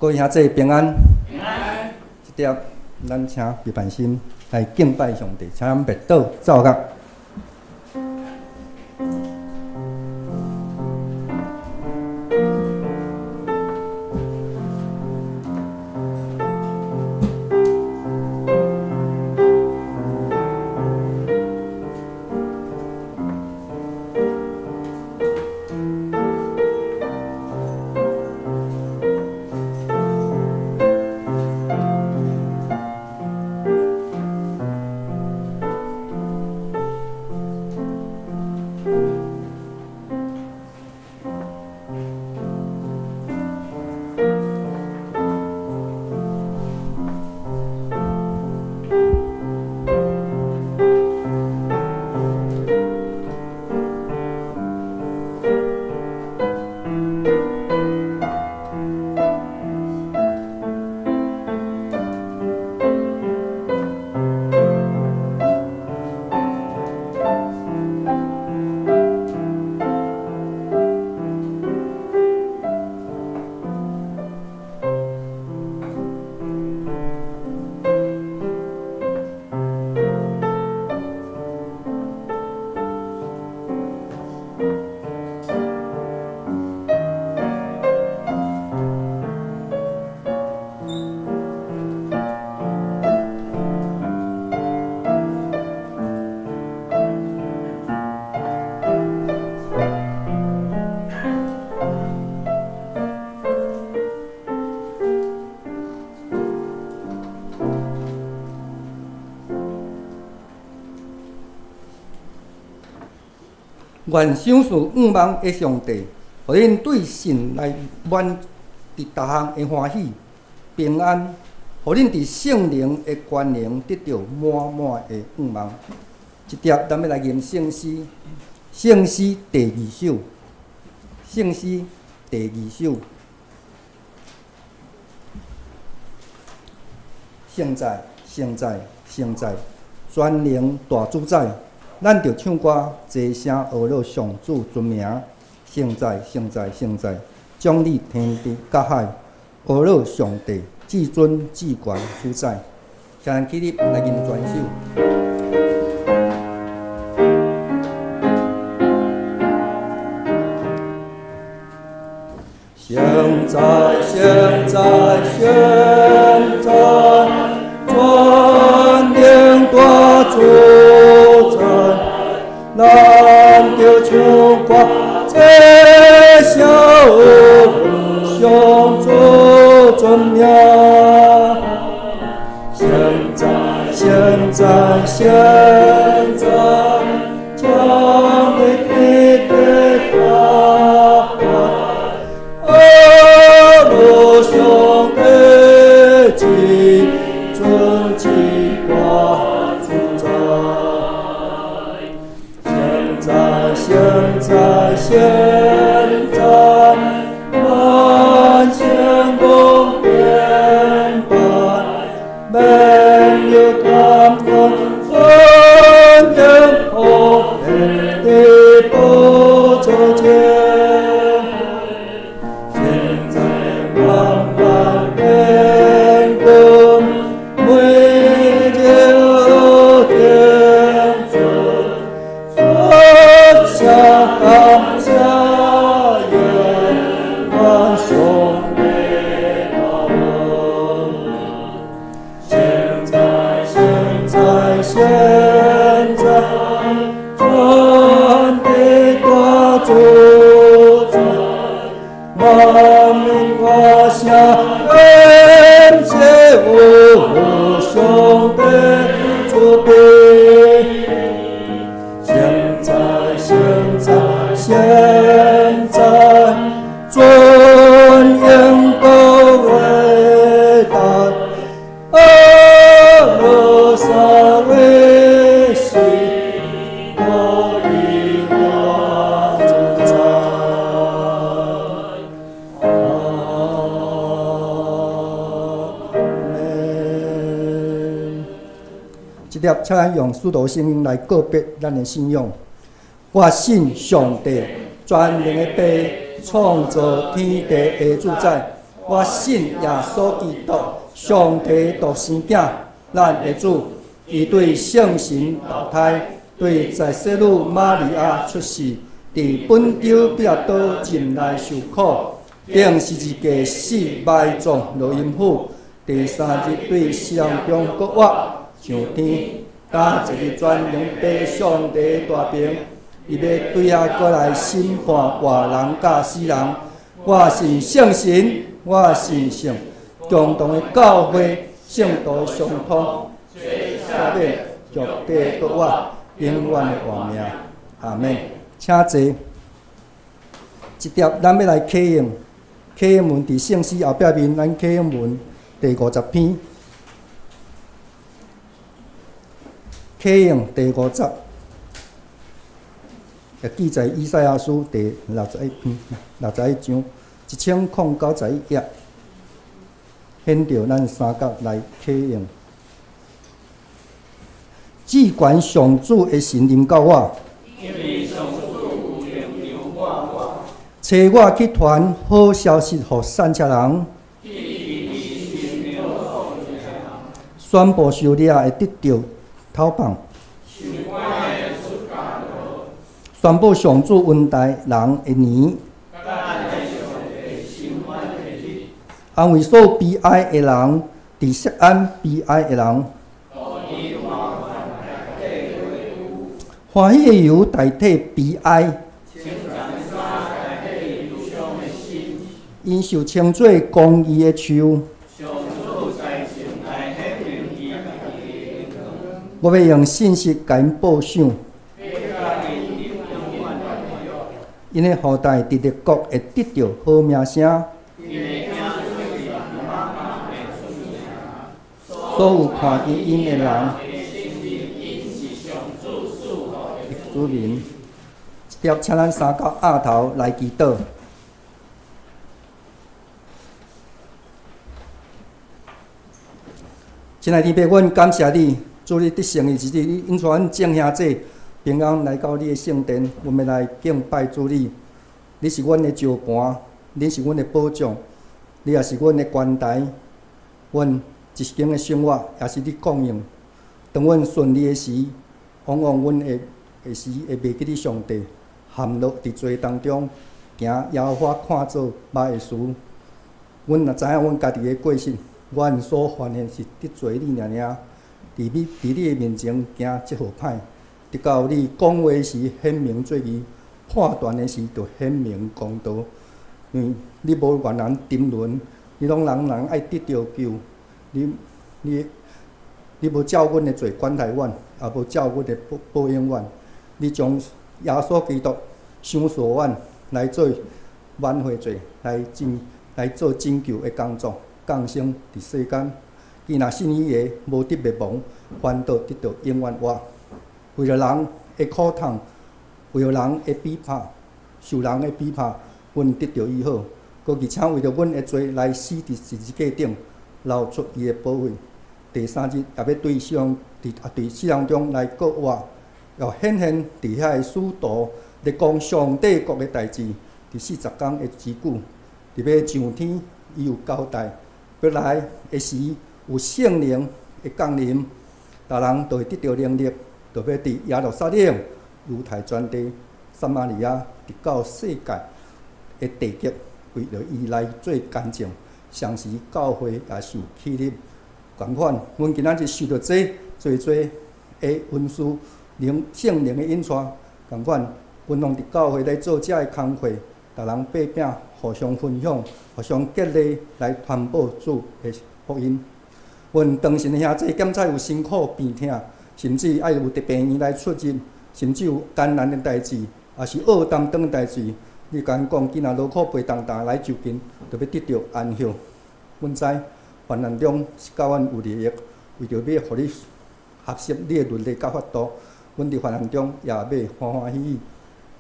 各位兄弟平安。平安。這點咱請備辦心來敬拜上帝，請咱默禱奏樂。願賞賜願望的上帝，予恁對神來滿佇逐項的歡喜、平安，予恁佇聖靈的權能得著滿滿的願望。這帖咱欲來吟聖詩，聖詩第二首，聖詩第二首，聖哉，聖哉，聖哉，全能大主宰。咱著唱歌，齊聲呵咾上主尊名，聖哉，聖哉，聖哉，掌理天地佮海，呵咾上帝至尊至懸主宰。請咱起立來吟全首。聖哉，聖哉，聖哉，全能大主宰，咱著唱歌，齊聲呵咾上主尊名。聖哉，聖哉，聖哉，掌理天地佮海，呵咾上帝至尊至懸主宰。聖哉，聖哉，聖哉，萬千無邊般，免了感恩，尊榮普遍佇寶座前。現在萬萬變更，每日天主，感謝感謝耶和上帝大恩。現在現在現在，全地大主宰，萬民大聲感謝我上帝慈悲。現在現在現在，尊榮高偉大，阿羅撒為西，我以我主宰。阿們。這帖請咱用使徒信經來告別咱的信仰。我信上帝，全能的父，創造天地的主宰。我信耶穌基督，上帝獨生囝，咱的主，伊對聖神投胎，對在聖女瑪利亞出世，佇本丟彼拉多入內受苦，釘十字架死埋葬落陰府，第三日對死人中復活，上天，搭坐佇全能父上帝大爿，伊欲對遐閣來審判活人佮死人。我信聖神，我信聖共同的教會，聖徒的相通，赦免肉體復活，永遠的活命。阿們。請坐。這疊咱欲來啟應，啟應文佇聖詩後壁面，咱啟應文第五十篇，啟應第五十。也記載以賽亞書第六十一篇、六十一章1091頁，顯著咱三角來啟應。至懸上主的神臨到我，差我去傳好消息予散赤人，宣布受掠的得著釋放。宣布上主恩待人的年，安慰所悲哀的人，佇錫安悲哀的人，歡喜的油代替悲哀，𪜶受稱做公義的樹。我欲用信實共𪜶報賞。𪜶的後代佇列國會得著好名聲。所有看見𪜶的人，子民，這疊請咱三角額頭來祈禱。親愛的天父，阮感謝你，主你得勝的日子，你引帶阮眾兄弟平安來到你的聖殿，阮欲來敬拜主你。你是阮的石磐，你是阮的保障，你也是阮的關台。阮一生的生活也是你供應。當阮順利的時，往往阮會會時會袂記得上帝，陷落佇罪當中，行耶和華看做歹的事。阮若知影阮家己的過失，阮所犯的是得罪你爾爾，佇你佇你的面前行這號歹。直到你講話時顯明做義，判斷的時就顯明公道。因為你無願人沉淪，你攏人人愛得著救。你你你無照阮的罪管待阮，也無照阮的報報應阮。你將耶穌基督賞賜阮來做挽回祭，來拯來做拯救的工作，降生佇世間。伊若信伊的，無得滅亡，反倒得著永遠活。為著人的苦痛，為著人的逼迫，受人的逼迫，阮得著醫好。閣而且為著阮的罪來死佇十字架頂，流出伊的寶血。第三日也欲對死人佇啊佇死人中來復活，又顯現佇遐的使徒咧講上帝國的代誌，佇四十工的之久，佇欲上天，伊有交代，欲來的時有聖靈的降臨，逐人就會得著能力。就欲佇耶路撒冷、猶太全地、撒瑪利亞，直到世界的地極，為著伊來做見證。同時教會也受起立。仝款，阮今仔日受著這濟濟的恩賜、靈聖靈的引帶，仝款，阮攏佇教會來做這个工課，逐人擘餅，互相分享，互相激勵，來傳播主的福音。阮當神的兄弟檢查有辛苦病疼，甚至愛有佇病院來出入，甚至有艱難的代誌，抑是惡擔當的代誌，你共𪜶講，囝若勞苦背重擔來就近，就欲得著安歇。阮知患難中是佮阮有利益，為著欲予你學習你的律例佮法度，阮佇患難中也欲歡歡喜喜。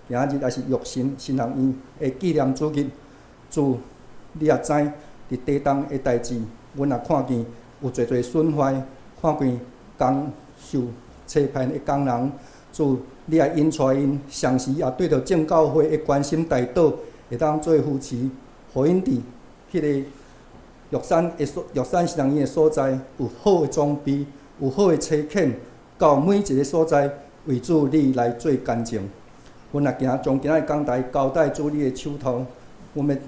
今仔日也是育神神學院的紀念主日，主你也知佇地動的代誌，阮也看見有濟濟損壞，看見工受差派的工人，主你也引帶𪜶，同時也對著眾教會的關心代禱，會當做扶持，予𪜶佇彼个玉山的所玉山神院的所在，有好的裝備，有好的差遣，到每一个所在為主你來做見證。阮也行將今仔日講台交代主你的手頭，阮欲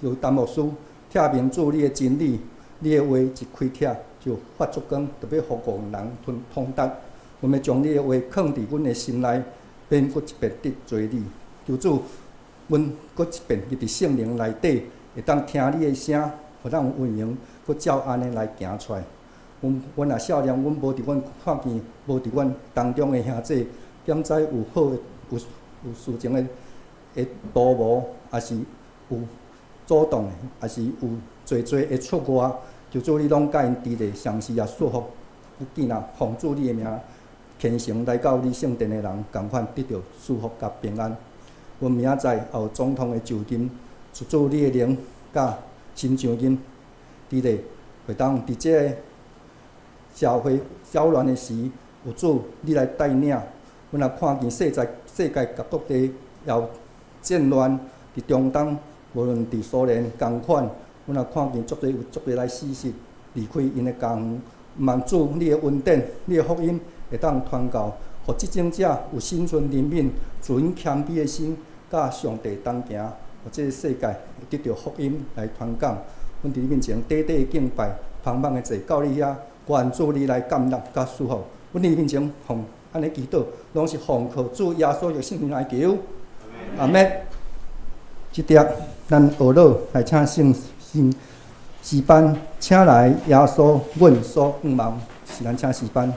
求陳牧師拆明主你的真理，你的話一開拆就發出光，特別予戇人通通達。阮欲將你的話囥佇阮的心內，免閣一遍得罪你。求主，阮閣一遍入佇聖靈內底，會當聽你的聲，予咱有閒閣照按呢來行出來。阮阮也少年，阮無佇阮看見，無佇阮當中的兄弟，敢知有好的有有事情的的圖謀，抑是有阻擋的，抑是有濟濟的出外，求主你攏共𪜶治理，相時也祝福。見若奉主你的名，虔誠來到你聖殿的人，仝款得著祝福佮平安。阮明仔載也有總統的就任，求主你的靈佮新上任，治理會當佇這个社會攪亂的時，有主你來帶領。阮也看見世界世界各國地也有戰亂，佇中東，無論佇蘇聯仝款，阮也看見足濟有足濟來死失，離開𪜶的家園。毋望主你的恩典、你的福音會當傳到，予執政者有心存憐憫、存謙卑的心，佮上帝同行，予這个世界會得著福音來傳講。阮佇你面前短短的敬拜，盼望的坐到你遐，願主你來感納佮祝福。阮佇你面前奉按呢祈禱，攏是奉靠主耶穌的聖名來求。阿們。這碟咱學老來請聖聖詩班，請來耶穌，阮所向望，是咱請詩班。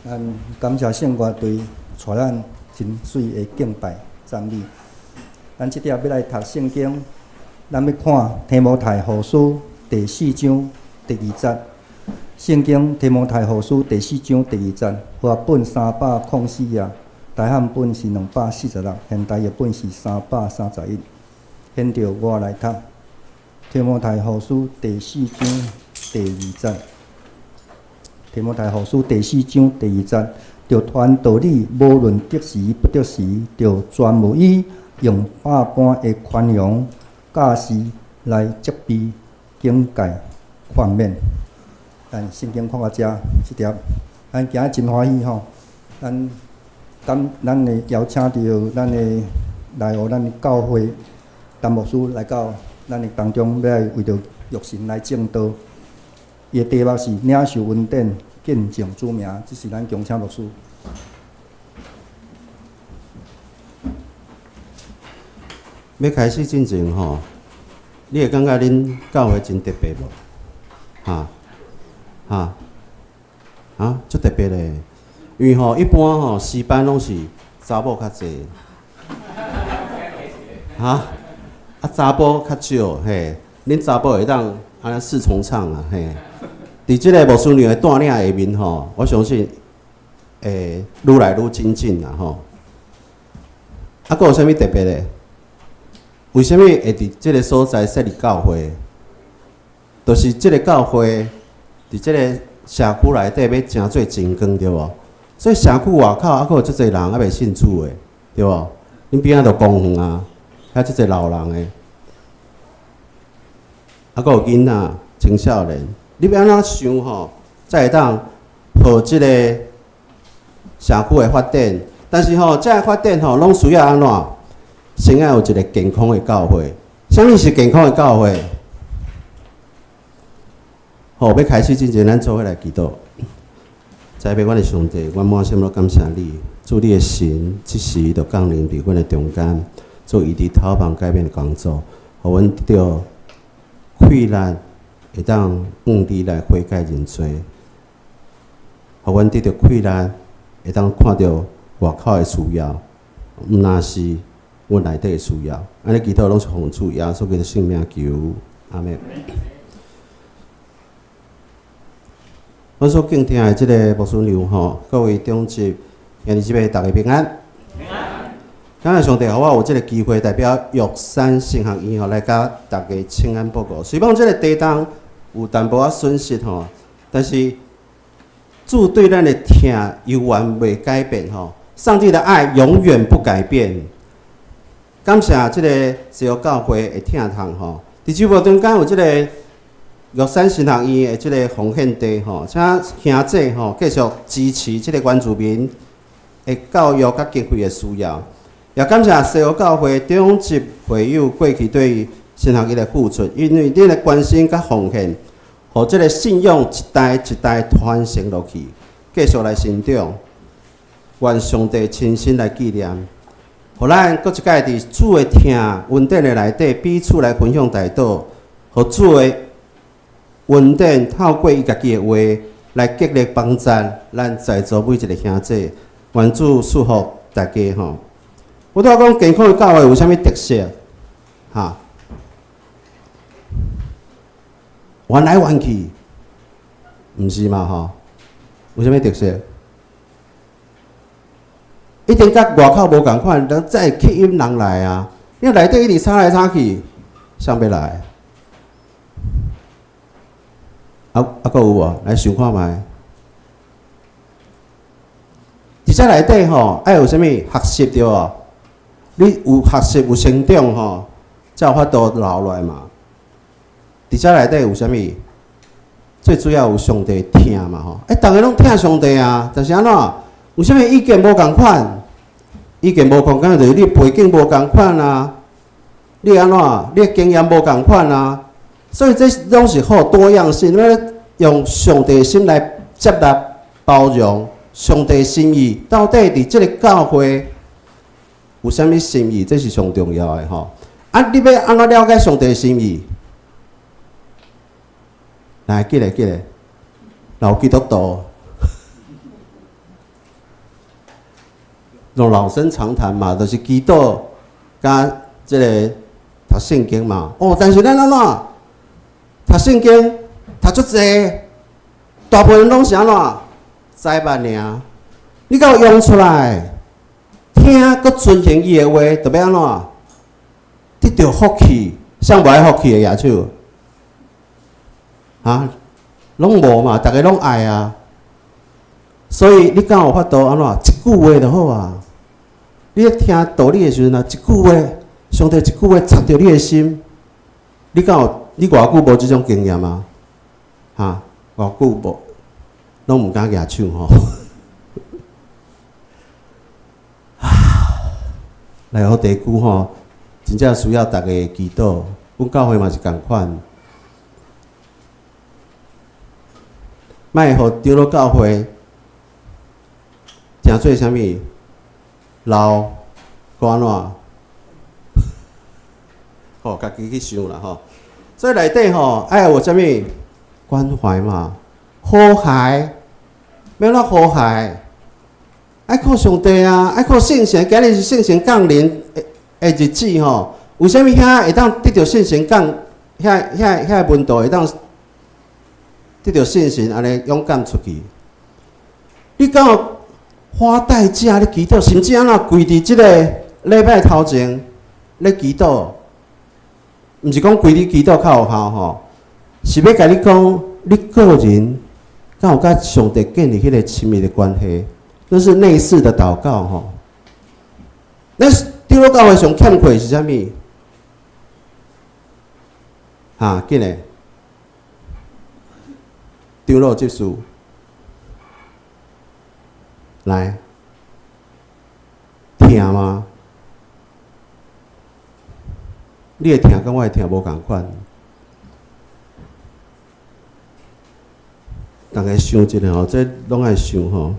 咱感謝聖樂隊帶咱真媠的敬拜讚美。咱這粒欲來讀聖經，咱欲看提摩太後書第四章第二節。聖經提摩太後書第四章第二節，和合本304頁，台漢本是246，現代譯本是331。現著我來讀提摩太後書第四章第二節。提摩太後書第四章第二節，著傳道理，無論得時不得時，著全無意用百般的寬容、教示來責備、警戒、勸勉。咱聖經看到遮，這條，咱今日真歡喜吼，咱感咱會邀請著咱的來予咱的教會陳牧師來到咱的當中，欲來為著育神來證道。伊的題目是領受恩典，見證主名，這是咱恭請牧師。欲開始進前吼，你會感覺恁教會真特別無？哈？哈？啊，足特別咧！因為吼，一般吼詩班攏是查某較濟，哈？啊，查埔較少嘿。恁查埔會當按呢四重唱啊嘿。佇這个牧師娘的帶領下面吼，我相信會愈來愈精進啦吼。啊，閣有啥物特別的？為啥物會佇這个所在設立教會？就是這个教會佇這个社區內底欲成做真光，對無？所以社區外口猶閣有足濟人猶未信主的，對無？恁邊仔就公園啊，遐足濟老人的，猶閣有囡仔、青少年，你欲按怎想吼，才會當予這个社區的發展？但是吼，這个發展吼，攏需要按怎？先愛有一个健康的教會。啥物是健康的教會？好，欲開始之前，咱做伙來祈禱。慈悲阮的上帝，阮滿心攏感謝你，主你的神，這時就降臨佇阮的中間，做醫治透望改變的工作，予阮得著氣力，會當向你來悔改認罪，予阮得著氣力，會當看著外口的需要，毋但是阮內底的需要。按呢祈禱攏是奉主耶穌基督聖名求，阿們。阮所敬聽的這个牧師娘吼，各位長執，兄弟姊妹，逐家平安。平安。感謝上帝，予我有這个機會，代表玉山神學院吼來佮逐家請安報告。雖然這个地動有淡薄仔損失吼，但是主對咱的疼猶原袂改變吼。上帝的愛永遠不改變。感謝這个西湖教會的疼痛吼，佇周末中間有這个玉山神學院的這个奉獻地吼，請兄姊吼繼續支持這个原住民的教育佮經費的需要。也感謝西湖教會長執會友過去對神學院的付出，因為恁的關心佮奉獻，予這个信仰一代一代傳承落去，繼續來成長。願上帝親身來紀念，予咱閣一擺佇主的疼恩典的內底彼此來分享代禱，予主的恩典透過伊家己的話來激勵幫助咱在座每一个兄姊，願主賜福大家吼。我拄仔講健康的教會有啥物特色？哈，彎來彎去，毋是嘛吼？有啥物特色？一定佮外口無仝款，人才會吸引人來啊！你內底一直吵來吵去，誰欲來？啊啊，閣有無？來想看覓？佇這內底吼，愛有啥物學習對無？你有學習有成長吼，才有法度留落來嘛。佇這內底有啥物？最主要有上帝疼嘛吼！欸，逐个攏疼上帝啊，但是按怎？有啥物意見無仝款？意見無仝款，就是你背景無仝款啊，你按怎？你的經驗無仝款啊，所以這攏是好多樣性。你用上帝的心來接納、包容上帝心意，到底佇這个教會有啥物心意？這是上重要的吼。啊，你欲按怎了解上帝的心意？來，記咧記咧，老基督徒。用老生常談嘛，就是祈禱佮這个讀聖經嘛。哦，但是咱按怎讀聖經讀足濟，大部分攏是按怎知捌爾。你敢有用出來，聽閣遵行伊的話，就欲按怎得著福氣。誰無愛福氣的舉手？啊，攏無嘛，逐个攏愛啊。所以你敢有法度按怎一句話就好啊？你咧聽道理的時陣啊，一句話，上帝一句話插著你的心，你敢有？你偌久無這種經驗啊？哈，偌久無，攏毋敢舉手吼。啊，內湖地區吼，真正需要逐家的祈禱。阮教會嘛是仝款，莫予長老教會成做啥物老閣按怎？吼，家己去想啦吼。所以內底吼愛有啥物關懷嘛，和諧，欲按怎和諧？愛靠上帝啊，愛靠聖神。今日是聖神降臨的日子吼。為啥物遐會當得著聖神降？遐個門徒會當得著聖神，按呢勇敢出去？你敢有花代價咧祈禱，甚至按怎跪佇這個禮拜頭前咧祈禱？毋是講跪佇祈禱較有效吼，是欲共你講，你個人敢有佮上帝建立彼個親密的關係，那是內室的禱告吼。咱長老教會上欠缺是啥物？哈，緊來，長老執事來疼嗎？你的疼佮我的疼無仝款。逐家想一下吼，這攏愛想吼。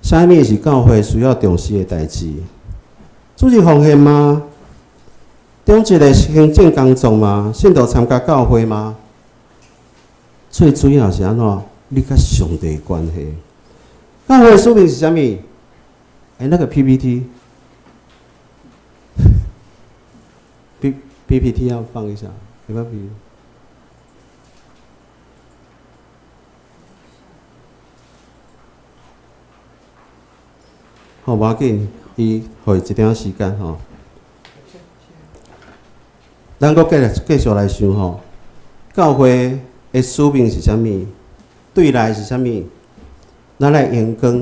啥物是教會需要重視的代誌？主日奉獻嗎？長執的行政工作嗎？信徒參加教會嗎？最主要是按怎？你佮上帝的關係。教會使命是啥物？那個 PPT，PPT 要放一下，有沒有 PPT？好，無要緊，伊予伊一點仔時間吼。咱閣繼續來想吼，教會的使命是啥物？對內是啥物？咱來榮光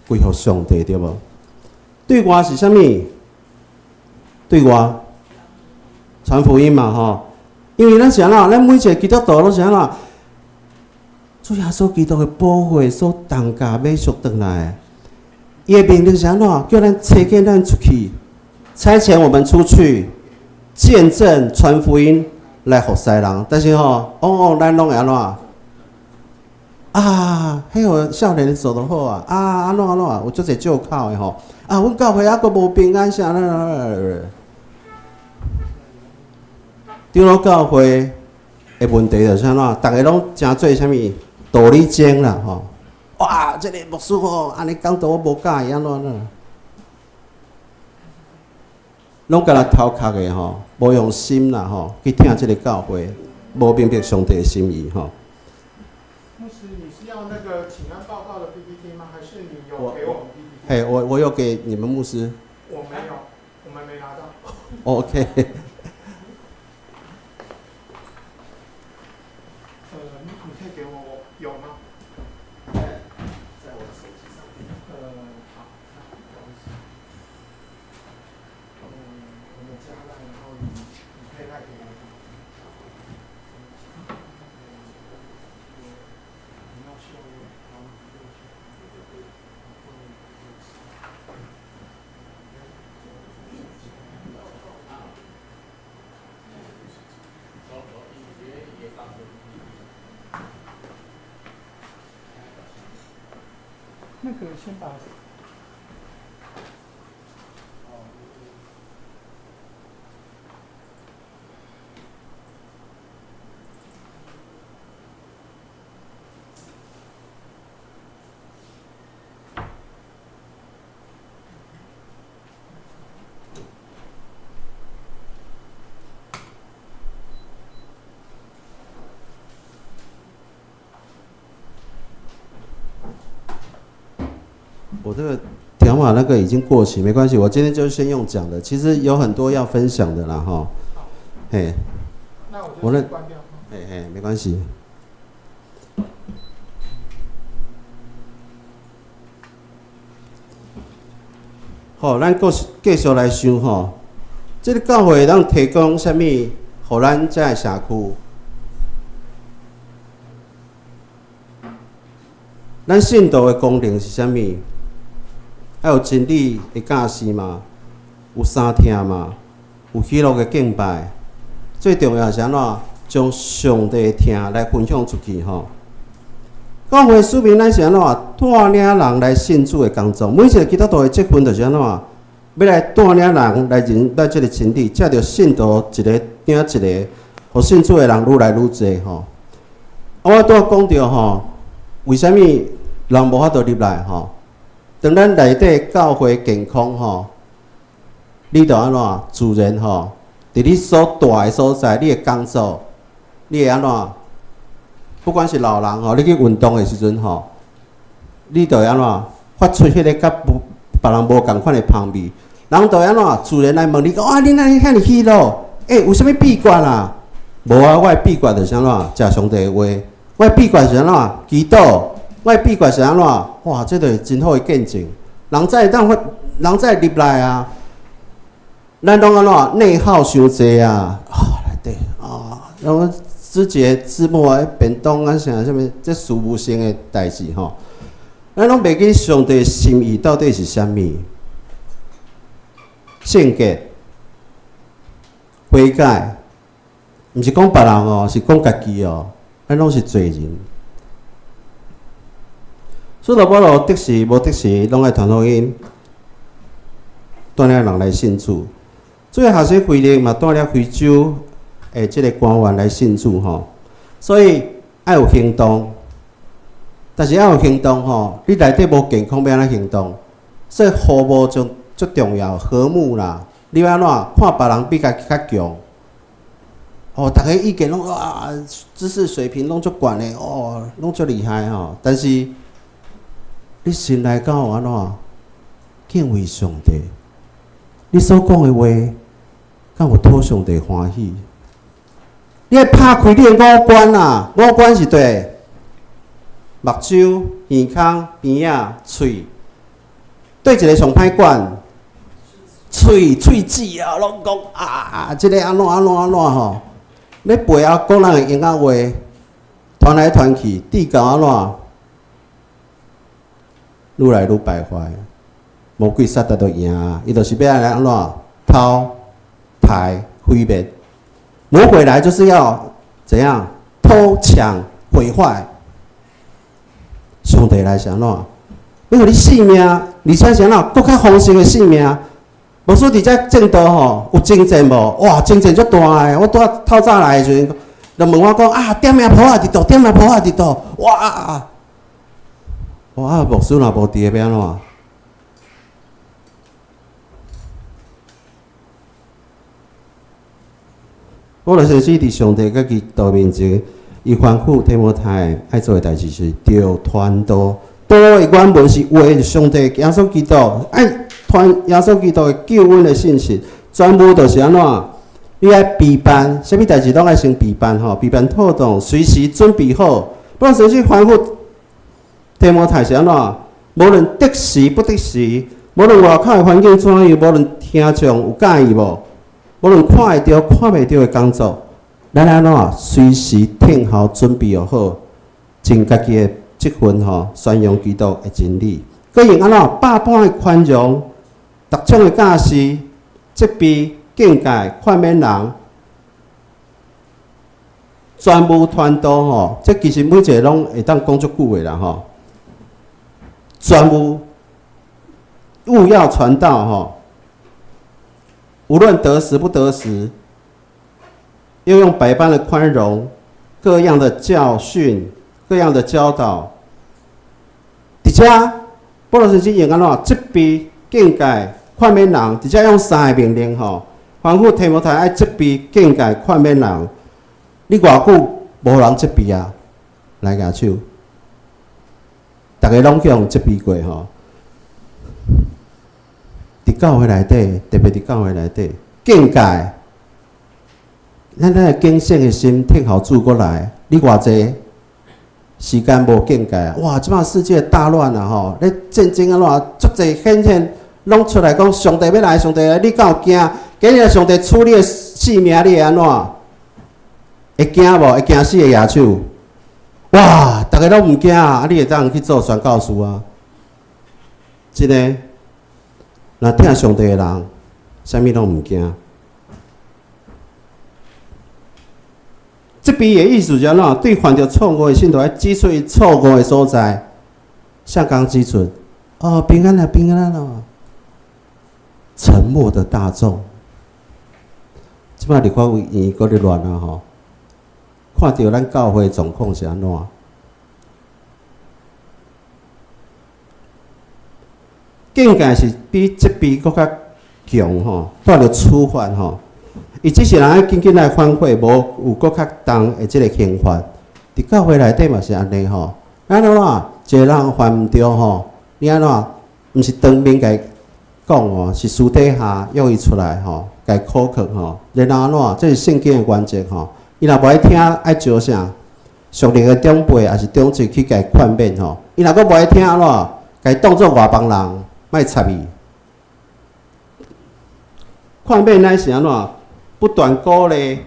歸予上帝，對無？對外是啥物？對外傳福音嘛吼。因為咱是按怎？咱每一個基督徒攏是按怎？主耶穌基督的寶血所重價買贖轉來的。伊的命令是按怎？叫咱差遣咱出去，差遣我們出去見證傳福音來服侍人。但是吼，往往咱攏會按怎？啊，彼個少年做得好啊！啊，按怎按怎？有足濟借口的吼。啊，阮教會猶閣無平安啥？長老教會的問題就是按怎？逐家攏成做啥物道理精啦吼。哇！這個牧師吼，按呢講道我無佮意，按怎按怎？攏干焦頭殼的吼，無用心啦吼，去聽這個教會，無明白上帝的心意吼。牧師，你是要那個請安報告的 PPT 嗎？還是你有給我們 PPT？嘿，我有給你們牧師。我沒有，我們沒拿到。 OK。你可以給我，我有嗎？在我的手機上面。好，不好意思。我們加賴，然後你可以賴給我。你要秀，然後你就秀。那個先把。我這個條碼那個已經過期，沒關係，我今天就先用講的。其實有很多要分享的啦，哈。嘿，那我就先關掉。嘿嘿，沒關係。好，咱閣繼續來想吼，這個教會會當提供啥物，予咱這个社區？咱信徒的功能是啥物？愛有真理的教示嘛，有三聽嘛，有喜樂的敬拜。最重要是按怎？將上帝的疼來分享出去吼。教會使命咱是按怎？帶領人來信主的工作。每一個基督徒的責任就是按怎？欲來帶領人來認識這个真理，藉著信徒一个頂一个，予信主的人愈來愈濟吼。啊，我拄仔講著吼，為啥物人無法度入來吼？當咱內底教會健康吼，你就按怎自然吼，佇你所蹛的所在，你的工作，你會按怎？不管是老人吼，你去運動的時陣吼，你就會按怎發出彼個佮別人無仝款的芳味，人就會按怎自然來問你講，啊，你哪會遐爾喜樂？欸，有啥物秘訣啊？無啊，我的秘訣就是按怎？食上帝的話，我的秘訣是按怎？祈禱。我的秘訣是按怎？哇，這就是真好的見證。人才會當發，人才會入來啊。咱攏按怎內耗傷濟啊？啊，內底啊，攏肢節字幕啊，便當啊，啥啥物，這事務性的代誌吼。咱攏袂記上帝心意到底是啥物？聖潔、悔改，毋是講別人哦，是講家己哦。咱攏是罪人。使徒保羅得時無得時，攏愛傳福音，帶領人來信主。主的學生腓力嘛，帶領非洲的這個官員來信主吼。所以愛有行動，但是愛有行動吼，你內底無健康，欲按怎行動？所以和睦就足重要，和睦啦。你欲按怎看別人比家己較強？哦，逐家意見攏啊，知識水平攏足懸的哦，攏足厲害吼。但是你心內敢有按怎敬畏上帝？你所講的話，敢有討上帝歡喜？你愛拍開你的五官啊，五官是對目睭、耳孔、鼻仔、喙，對一个上歹管？喙喙齒啊，攏講啊，這个按怎按怎按怎吼？咧背後講人的閒仔話，傳來傳去，至到按怎？愈來愈敗壞，魔鬼撒旦都贏啊！伊就是欲來按怎偷、刣、毀滅。魔鬼來就是要怎樣偷搶毀壞。上帝來是按怎？欲予你性命，而且是按怎？閣較豐盛的性命。牧師佇遮證道吼，有征戰無？哇，征戰足大个！我拄仔透早來的時陣，就問我講啊，點名簿仔佇佗？點名簿仔佇佗？哇！哇！牧師若無佇个，欲按怎？保羅先生佇上帝佮基督面前，伊吩咐提摩太愛做的代誌是著傳道。道的原文是話，上帝耶穌基督愛傳耶穌基督的救恩的信息，全部就是按怎？你愛備辦，啥物代誌攏愛先備辦吼，備辦妥當，隨時準備好。保羅先生吩咐提摩太是按怎？無論得時不得時，無論外口的環境怎樣，無論聽眾有佮意無，無論看會著、看袂著的工作，咱按怎隨時聽候準備好，盡家己的職分吼，宣揚基督的真理。閣用按怎百般的寬容、逐種的教示、責備、警戒、勸勉人，全部傳道吼。這其實每一个攏會當講足久的啦吼。全部務要傳道吼，無論得時不得時，又用百般的寬容、各樣的教訓、各樣的教導。佇遮，保羅先生用按怎責備、警戒、勸勉人，佇遮用三个命令吼，吩咐提摩太愛責備、警戒、勸勉人。你偌久無人責備啊？來舉手。逐家攏去予責備過吼。佇教會內底，特別佇教會內底，警戒，咱咱的警醒的心，聽候主過來。你偌濟時間無警戒啊？哇！這擺世界大亂啊！吼，咧戰爭按怎，足濟顯現攏出來講，上帝欲來，上帝來，你敢有驚？今日上帝取你的性命，你會按怎？會驚無？會驚死會舉手？哇！逐家攏毋驚啊！你會當去做宣教師啊？真的，若疼上帝的人，啥物攏毋驚。責備的意思是按怎？對犯著錯誤的信徒，愛指出伊錯誤的所在。像剛指出，哦，平安啦，平安啦。沉默的大眾，這擺立法委員閣咧亂啊吼！看著咱教會狀況是按怎？境界是比責備閣較強吼，帶著處罰吼。伊只是人愛緊緊來反悔，無有閣較重的這个刑罰。佇教會內底嘛是按呢吼。按怎？一个人犯毋著吼，你按怎？毋是當面共伊講哦，是私底下約伊出來吼，共伊考課吼。然後按怎？這是聖經的原則吼。伊若無愛聽，愛招啥？屬靈的長輩抑是長執去共伊勸勉吼。伊若閣無愛聽，按怎？共伊當做外邦人，莫插伊。勸勉乃是按怎？不斷鼓勵，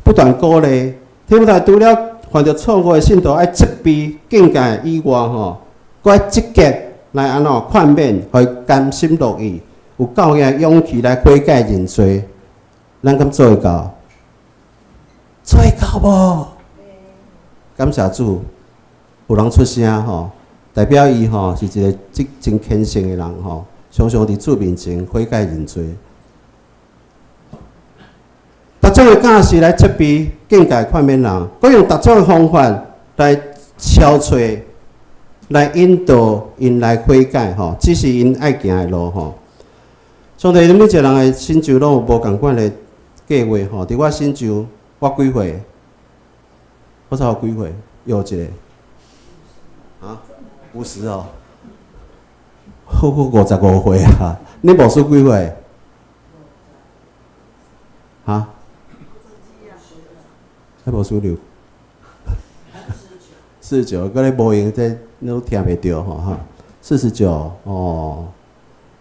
不斷鼓勵。提摩太除了犯著錯誤的信徒愛責備、警戒以外，吼，閣愛積極來按怎勸勉，予伊甘心樂意，有夠的勇氣來悔改認罪。咱敢做會到？做會到無？感謝主，有人出聲吼，代表伊吼是一個真真虔誠的人吼，常常佇主面前悔改認罪。逐種的教示來責備、警戒、勸勉人，閣用逐種的方法來敲催、來引導𪜶來悔改吼，這是𪜶愛行的路吼。上帝，每一個人的成就攏有無仝款的計劃吼。佇我成就，我幾歲？我才有幾歲？又一个啊？50哦，我55歲啊！你牧師幾歲？哈？還無輸了，49，閣咧無閒，這攏聽袂著吼哈。49哦，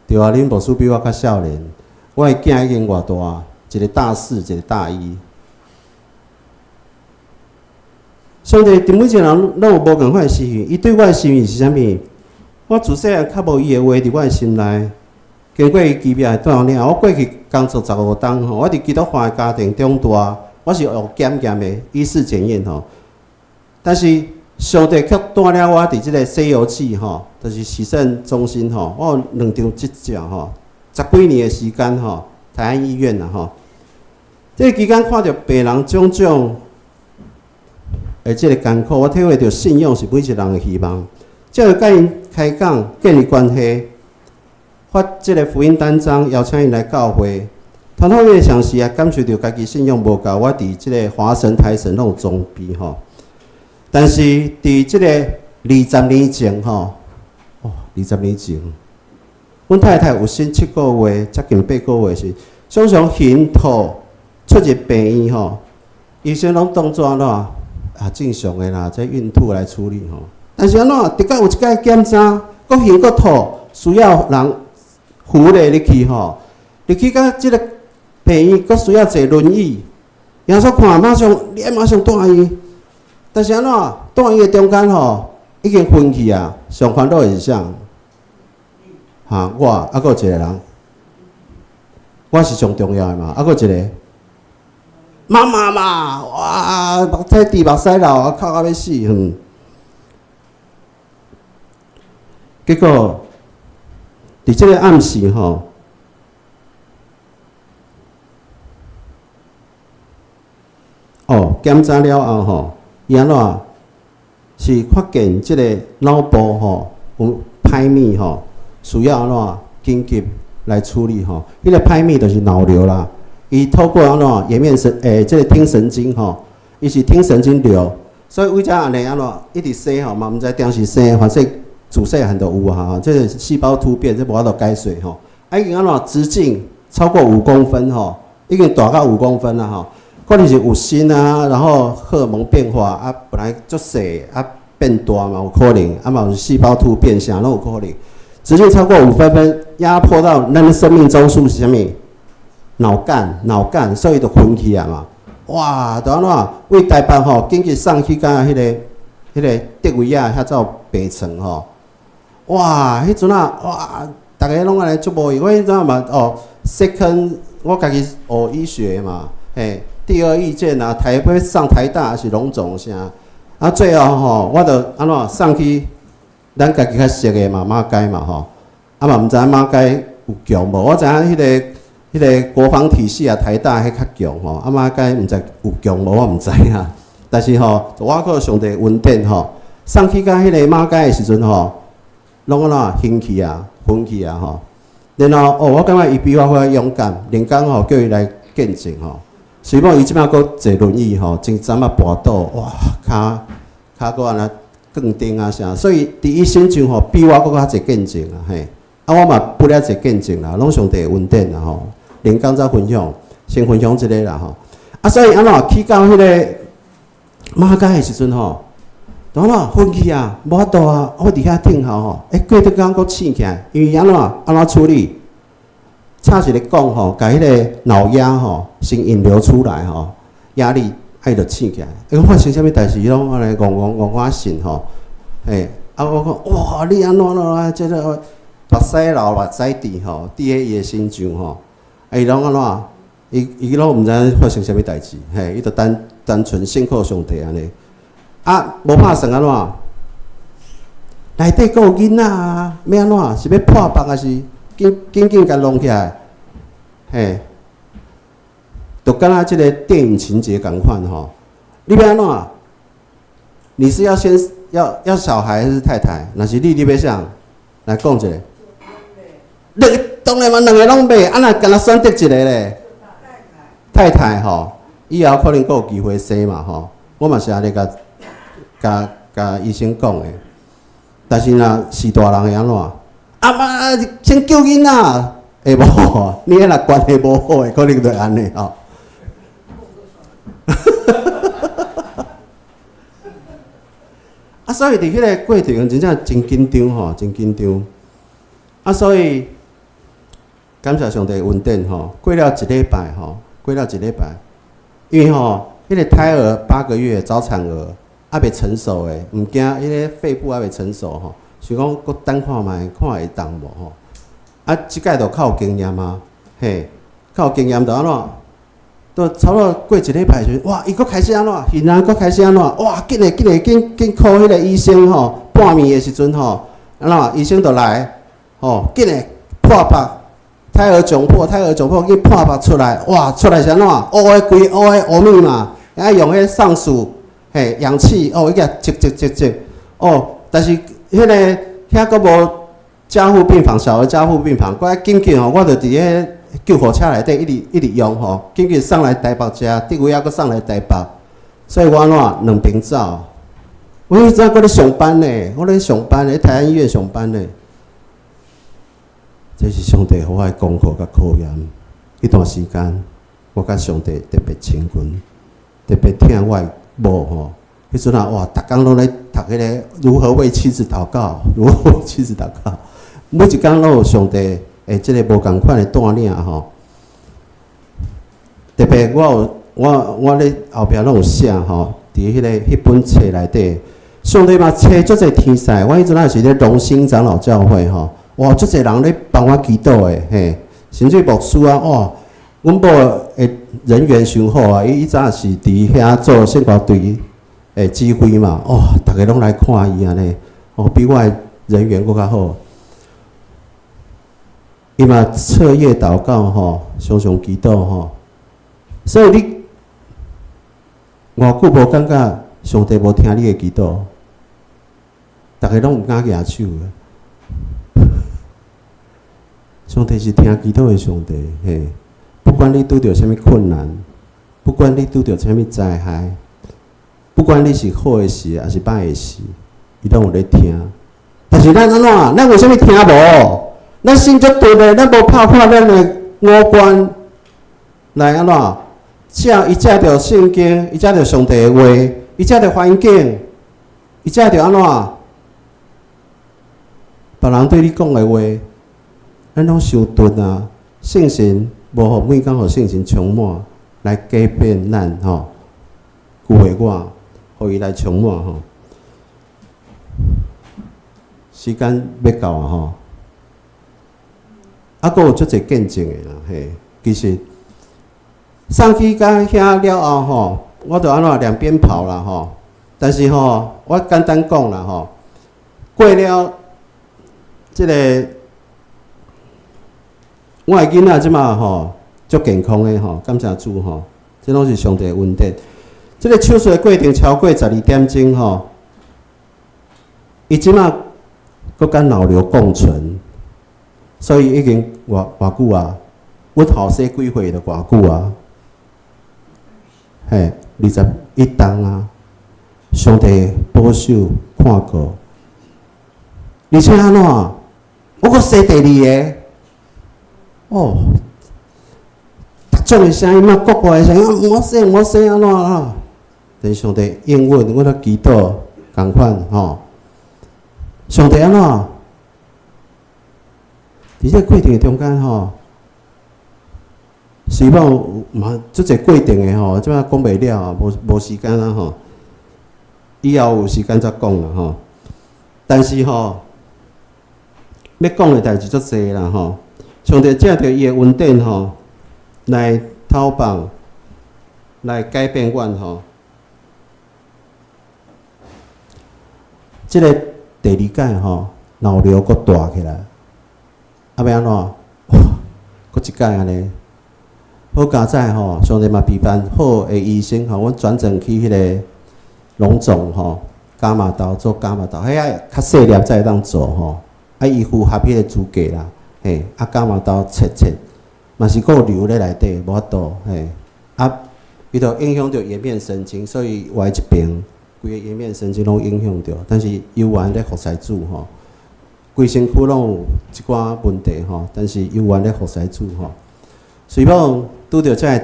對啊，恁牧師比我較少年，我的囝已經偌大，一個大四，一個大一。上帝佇每一個人攏有無仝款的心意，伊對我的心意是啥物？我自細漢較無伊的話佇我的心內，經過伊奇妙的帶領，我過去工作15冬吼，我佇基督化的家庭長大。我是學檢驗的，醫事檢驗吼，但是上帝卻帶領我佇這个西遊記吼，就是洗腎中心吼，我有兩張執照吼，十幾年的時間吼，台安醫院啦吼，這个期間看著病人種種的這个艱苦，我體會著信仰是每一個人的希望。藉由佮𪜶開講，建立關係，發這个福音單張，邀請𪜶來教會。傳統的常時也感受著家己信仰無夠，我佇這个華神台神攏有裝備吼。但是佇這个20年前吼，哦，20年前，阮太太有生7個月，接近8個月時，常常孕吐出入病院吼，醫生攏當做按怎啊正常的啦，這孕吐來處理吼。但是按怎，直到有一擺檢查，閣孕閣吐，需要人扶咧入去吼，入去到這个病院，閣需要坐輪椅。耶穌看，馬上你愛馬上帶伊，但是按怎帶伊的中間吼，已經昏去啊！上煩惱的是啥？哈，我啊，閣有一個人，我是上重要的嘛，啊，閣有一個媽媽嘛，哇，目屎滴目屎流，啊，哭到欲死，哼。結果，佇這个暗時吼。哦，檢查了後吼，伊按怎是發現這个腦部吼有歹物吼，需要按怎緊急來處理吼。彼个歹物就是腦瘤啦。伊透過按怎顏面神這个聽神經吼，伊是聽神經瘤，所以為遮按呢按怎一直生吼嘛，毋知當時生，反正自細漢就有啊，這个細胞突變，這無法度解釋吼。啊，已經按怎直徑超過五公分吼，已經大到五公分啦吼，可能是有心啊，然後荷爾蒙變化啊，本來足細啊變大嘛有可能，啊嘛有細胞突變，啥攏有可能。直徑超過5分，壓迫到咱的生命中樞是啥物？腦幹，腦幹，所以就昏去啊嘛。哇，就按怎？為台北吼，緊急送去甲彼個德維亞遐走病床吼。哇，彼陣啊，哇，逐家攏按呢足無閒。我彼陣嘛哦，second，我家己學醫學嘛，嘿，第二意見啊，台北上台大還是榮總啥？啊，最後吼，我就按怎送去咱家己較熟的嘛，馬偕嘛吼。啊嘛毋知影馬偕有強無？我知影彼個國防體系啊，台大彼較強吼，啊馬偕毋知有強無，我毋知影。但是吼，我靠上帝恩典吼，送去甲彼個馬偕的時陣吼，攏按怎昏去啊，昏去啊吼。然後哦，我感覺伊比我較勇敢，連工吼叫伊來見證吼。雖罔伊這擺閣坐輪椅吼，真針仔跋倒，哇，跤跤閣按呢斷釘啊啥，所以佇伊身上吼，比我閣較濟見證啊嘿。啊，我嘛不了濟見證啦，攏上帝恩典啦吼。連工才分享，先分享這個啦吼。啊，所以按怎去到彼個馬偕的時陣吼，按怎昏去啊，無法度啊，我佇遐等候吼，欸，過一工閣醒起來，因為按怎按怎處理？插一個管吼，共彼個腦壓吼先引流出來吼，壓力啊伊就醒起來。欸，發生啥物代誌？伊攏按呢戇戇戇我信吼，嘿，啊我講哇，你按怎按怎，這個目屎流目屎滴吼，滴佇伊的身上吼，啊伊攏按怎？伊伊攏毋知影發生啥物代誌，嘿，伊就單單純信靠上帝按呢。啊，無拍算按怎？內底閣有囡仔啊，欲按怎？是欲破腹還是緊緊緊共弄起來？嘿，就敢若這個電影情節仝款吼。你欲按怎？你是要先要小孩還是太太？若是你，你欲啥？來講一下。兩個當然嘛，兩個攏欲，啊若干焦選擇一個咧。太太吼，以後可能閣有機會生嘛吼。我嘛是按呢共共共醫生講的。但是若是大人會按怎？啊媽，先救囡仔，會無？你彼若關係無好的，可能就按呢吼。啊，所以佇彼個過程真正真緊張吼，真緊張。啊，所以感謝上帝恩典吼，過了一禮拜吼，過了一禮拜，因為吼，彼個胎兒8個月早產兒，猶未成熟的，毋驚彼個肺部猶未成熟吼，想講閣等看覓，看會當無吼。啊，這擺就較有經驗啊，嘿，較有經驗就按怎？就差不多過一禮拜時陣，哇！伊閣開始按怎？現在閣開始按怎？哇！緊嘞緊嘞緊緊 call 彼個醫生吼，半暝的時陣吼，按怎？醫生就來，吼，緊嘞破腹，胎兒窘迫，胎兒窘迫，去破腹出來，哇！出來是按怎？烏的規烏的烏物嘛，愛用彼上數，嘿，氧氣哦，伊共擠擠擠擠，哦，但是彼個遐閣無加護病房，小兒加護病房，閣愛緊急吼，我就佇彼救護車內底一直一直用吼，緊急送來台北遮，德維亞閣送來台北，所以我按怎兩邊走。我彼陣閣咧上班呢，我咧上班咧，台安醫院上班呢。這是上帝予我的功課佮考驗。彼段時間，我佮上帝特別親近，特別疼我的某吼。彼陣啊，哇，逐工攏咧讀彼個如何為妻子禱告，如何為妻子禱告，每一工攏有上帝的這个無仝款的帶領吼。特別我有我咧後壁攏有寫吼，佇彼個彼本冊內底，上帝嘛差足濟天使。我彼陣仔是咧榮興長老教會吼，哇，足濟人咧幫我祈禱的嘿，甚至牧師啊，哇，阮某的人緣傷好啊，伊以前是佇遐做聖歌隊的指揮嘛，哦，逐家攏來看伊按呢，哦，比我的人緣閣較好。伊嘛徹夜禱告吼，常常祈禱吼，所以你偌久無感覺上帝無聽你的祈禱，逐家攏毋敢舉手。上帝是聽祈禱的上帝，嘿，不管你拄著啥物困難，不管你拄著啥物災害，不管你是好的事抑是歹的事，伊攏有咧聽。但是咱按怎？咱為啥物聽無？咱心足鈍的，咱無拍破咱的五官來按怎？藉伊藉著聖經，伊藉著上帝的話，伊藉著環境，伊藉著按怎？別人對你講的話，咱攏傷鈍啊！聖神無予每工予聖神充滿，來改變咱吼。舊的我，予伊來充滿吼。時間欲到啊吼！啊，閣有足濟見證的啦，嘿，其實送去到遐了後吼，我就按怎兩邊跑啦吼。但是吼，我簡單講啦吼，過了這個，我的囡仔這馬吼足健康的吼，感謝主吼，這攏是上帝的恩典。這個手術的過程超過12點鐘吼，伊這馬閣佮腦瘤共存，所以已經偌偌久啊？阮後生幾歲就偌久啊？嘿，21冬啊！上帝保守看顧，而且按怎？我閣生第二个，哦，逐種的聲音嘛，國外的聲音，毋好生，毋好生，按怎啊？但是上帝應允，阮咧祈禱仝款吼。上帝按怎？佇這個過程的中間吼，雖講嘛足濟過程的吼，這擺講袂了啊，無無時間啊吼。以後有時間才講啦吼。但是吼，欲講的代誌足濟啦吼。上帝藉著伊的恩典吼，來透放，來改變阮吼。這個第二擺吼，腦瘤閣大起來，啊欲按怎？哇，閣一擺按呢。好佳哉吼，上帝嘛備辦好的醫生吼，阮轉診去彼個榮總吼，伽馬刀做伽馬刀，彼個較細粒才會當做吼，啊伊符合彼個資格啦，嘿，啊伽馬刀切切，嘛是閣有瘤咧內底，無法度嘿，啊，伊就影響著顏面神經，所以歪一邊，規個顏面神經攏影響著，但是猶原咧服侍主吼，規身軀攏有一寡問題吼，但是猶原咧服侍主吼。雖講拄著這个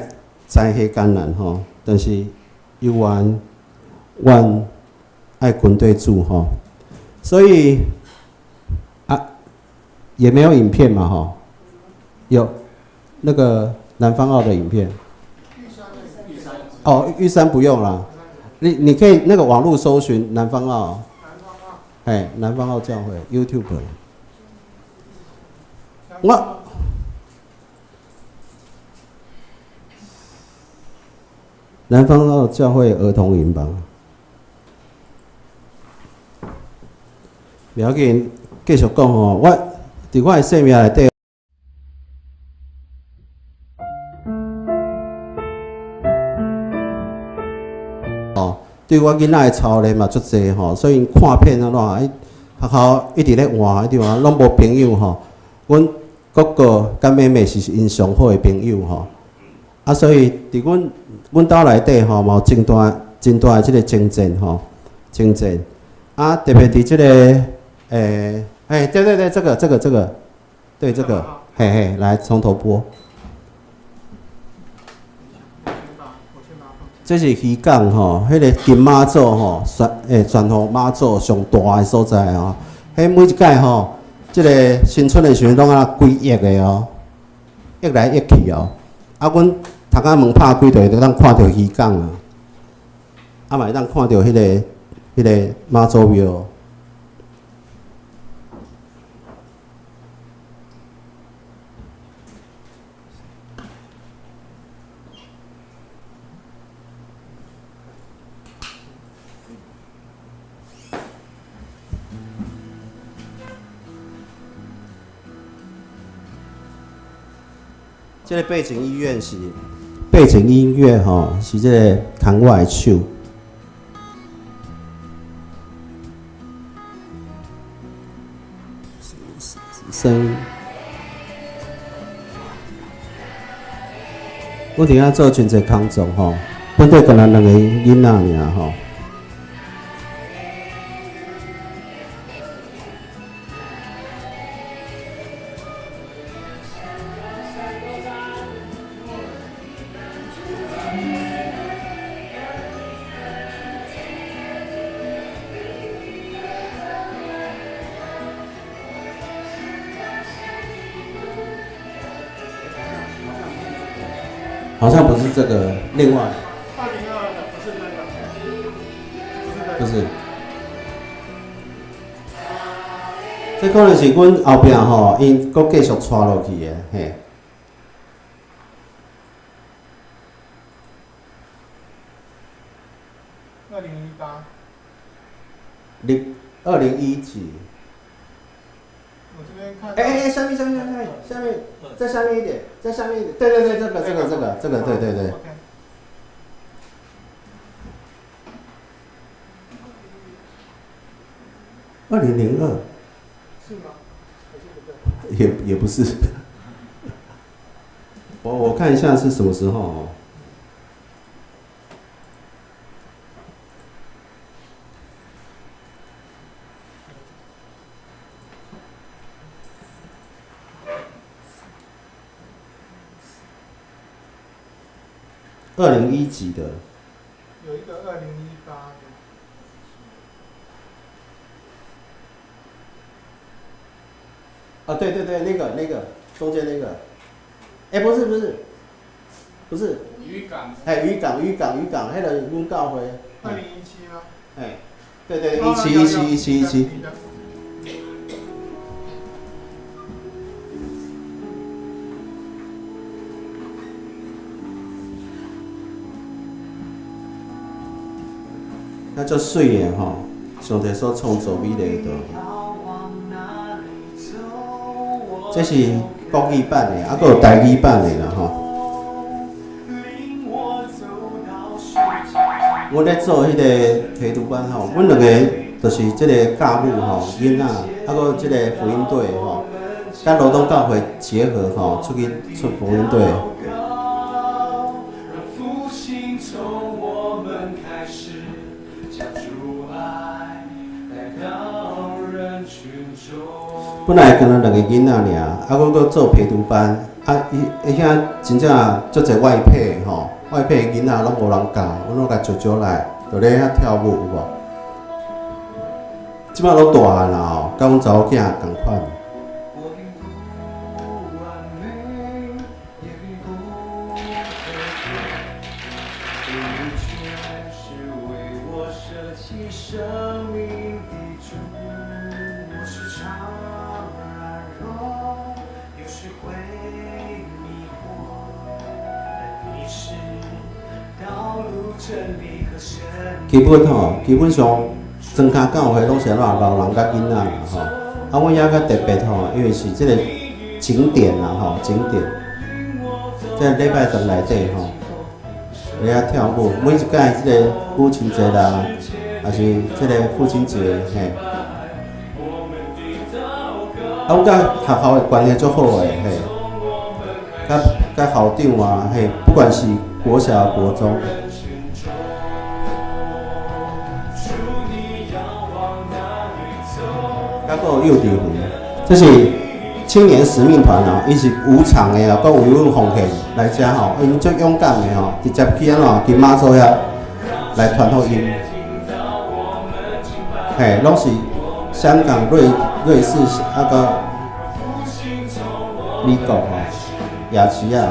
災禍艱難吼，但是猶原阮愛跟對主吼，所以啊，也沒有影片嘛吼，有那個南方澳的影片。哦，玉山不用啦，你可以那個網路搜尋南方澳，哎，南方澳教會 YouTube。我。南方澳教會兒童營吧，袂要緊，繼續講吼。我佇我的生命內底，哦，對我囡仔的操練嘛足濟吼，所以𪜶看片按怎，彼學校一直咧換，一直換，攏無朋友吼。阮哥哥佮妹妹是𪜶上好的朋友吼。啊，所以佇阮阮兜內底吼，嘛有真大真大的這個爭戰吼，爭戰。啊，特別佇這個，欸，對對對，這個這個這個，對這個，嘿嘿，來從頭播。這是漁港吼，彼個金媽祖吼，全全予媽祖上大的所在吼。彼每一擺吼，這個新春的時陣攏啊幾億的哦，億來億去哦。啊，阮頭殼門拍開，就會當看著漁港啊，啊嘛會當看著彼個媽祖廟。這個背景音樂是背景音樂吼，是這個牽我的手。聲。阮佇遐做真濟工作吼，本底干焦兩個囡仔爾吼。好像不是這個，另外。 2022的不是那個，不是不是。這可能是阮後壁吼，𪜶閣繼續帶落去的，嘿。 2018。你2017。我這邊看。哎哎哎，下面下面下面下面，再下面一點，再下面一點，對對對，這個這個這個這個，對對對。2002。是嗎？還是不對？也不是。我看一下是什麼時候哦。201幾的。有一個2018的。啊，對對對，那個中間那個，哎，不是不是，不是。漁港。哎，漁港漁港漁港，彼個阮教會。 2017嗎？哎，對對，17 17 17 17。那足媠的吼，上帝所創造美麗的。這是國語版的，啊，閣有台語版的啦吼。阮咧做彼個陪讀班吼，阮兩個就是這個教母吼，囡仔，啊，閣這個福音隊吼，佮羅東教會結合吼，出去出福音隊。本來敢若兩個囡仔爾，啊，阮閣做陪讀班，啊，伊遐真正足濟外配吼，外配的囡仔攏無人教，阮攏共招招來，就咧遐跳舞有無？這擺攏大漢啦吼，佮阮查某囝仝款。基本吼，基本上莊跤教會攏是按怎老人佮囡仔啦吼。啊，阮遐較特別吼，因為是這個景點啦吼，景點。這禮拜堂內底吼，咧遐跳舞，每一屆這個母親節啦，抑是這個父親節嘿。啊，阮佮學校的關係足好的嘿，佮校長啊嘿，不管是國小、國中。閣有幼稚園，這是青年使命團哦，伊是無償的哦，閣為阮奉獻來遮吼，𪜶足勇敢的吼，直接去按怎去媽祖遐來傳福音，嘿，攏是香港、瑞士啊，閣美國吼，亞細亞。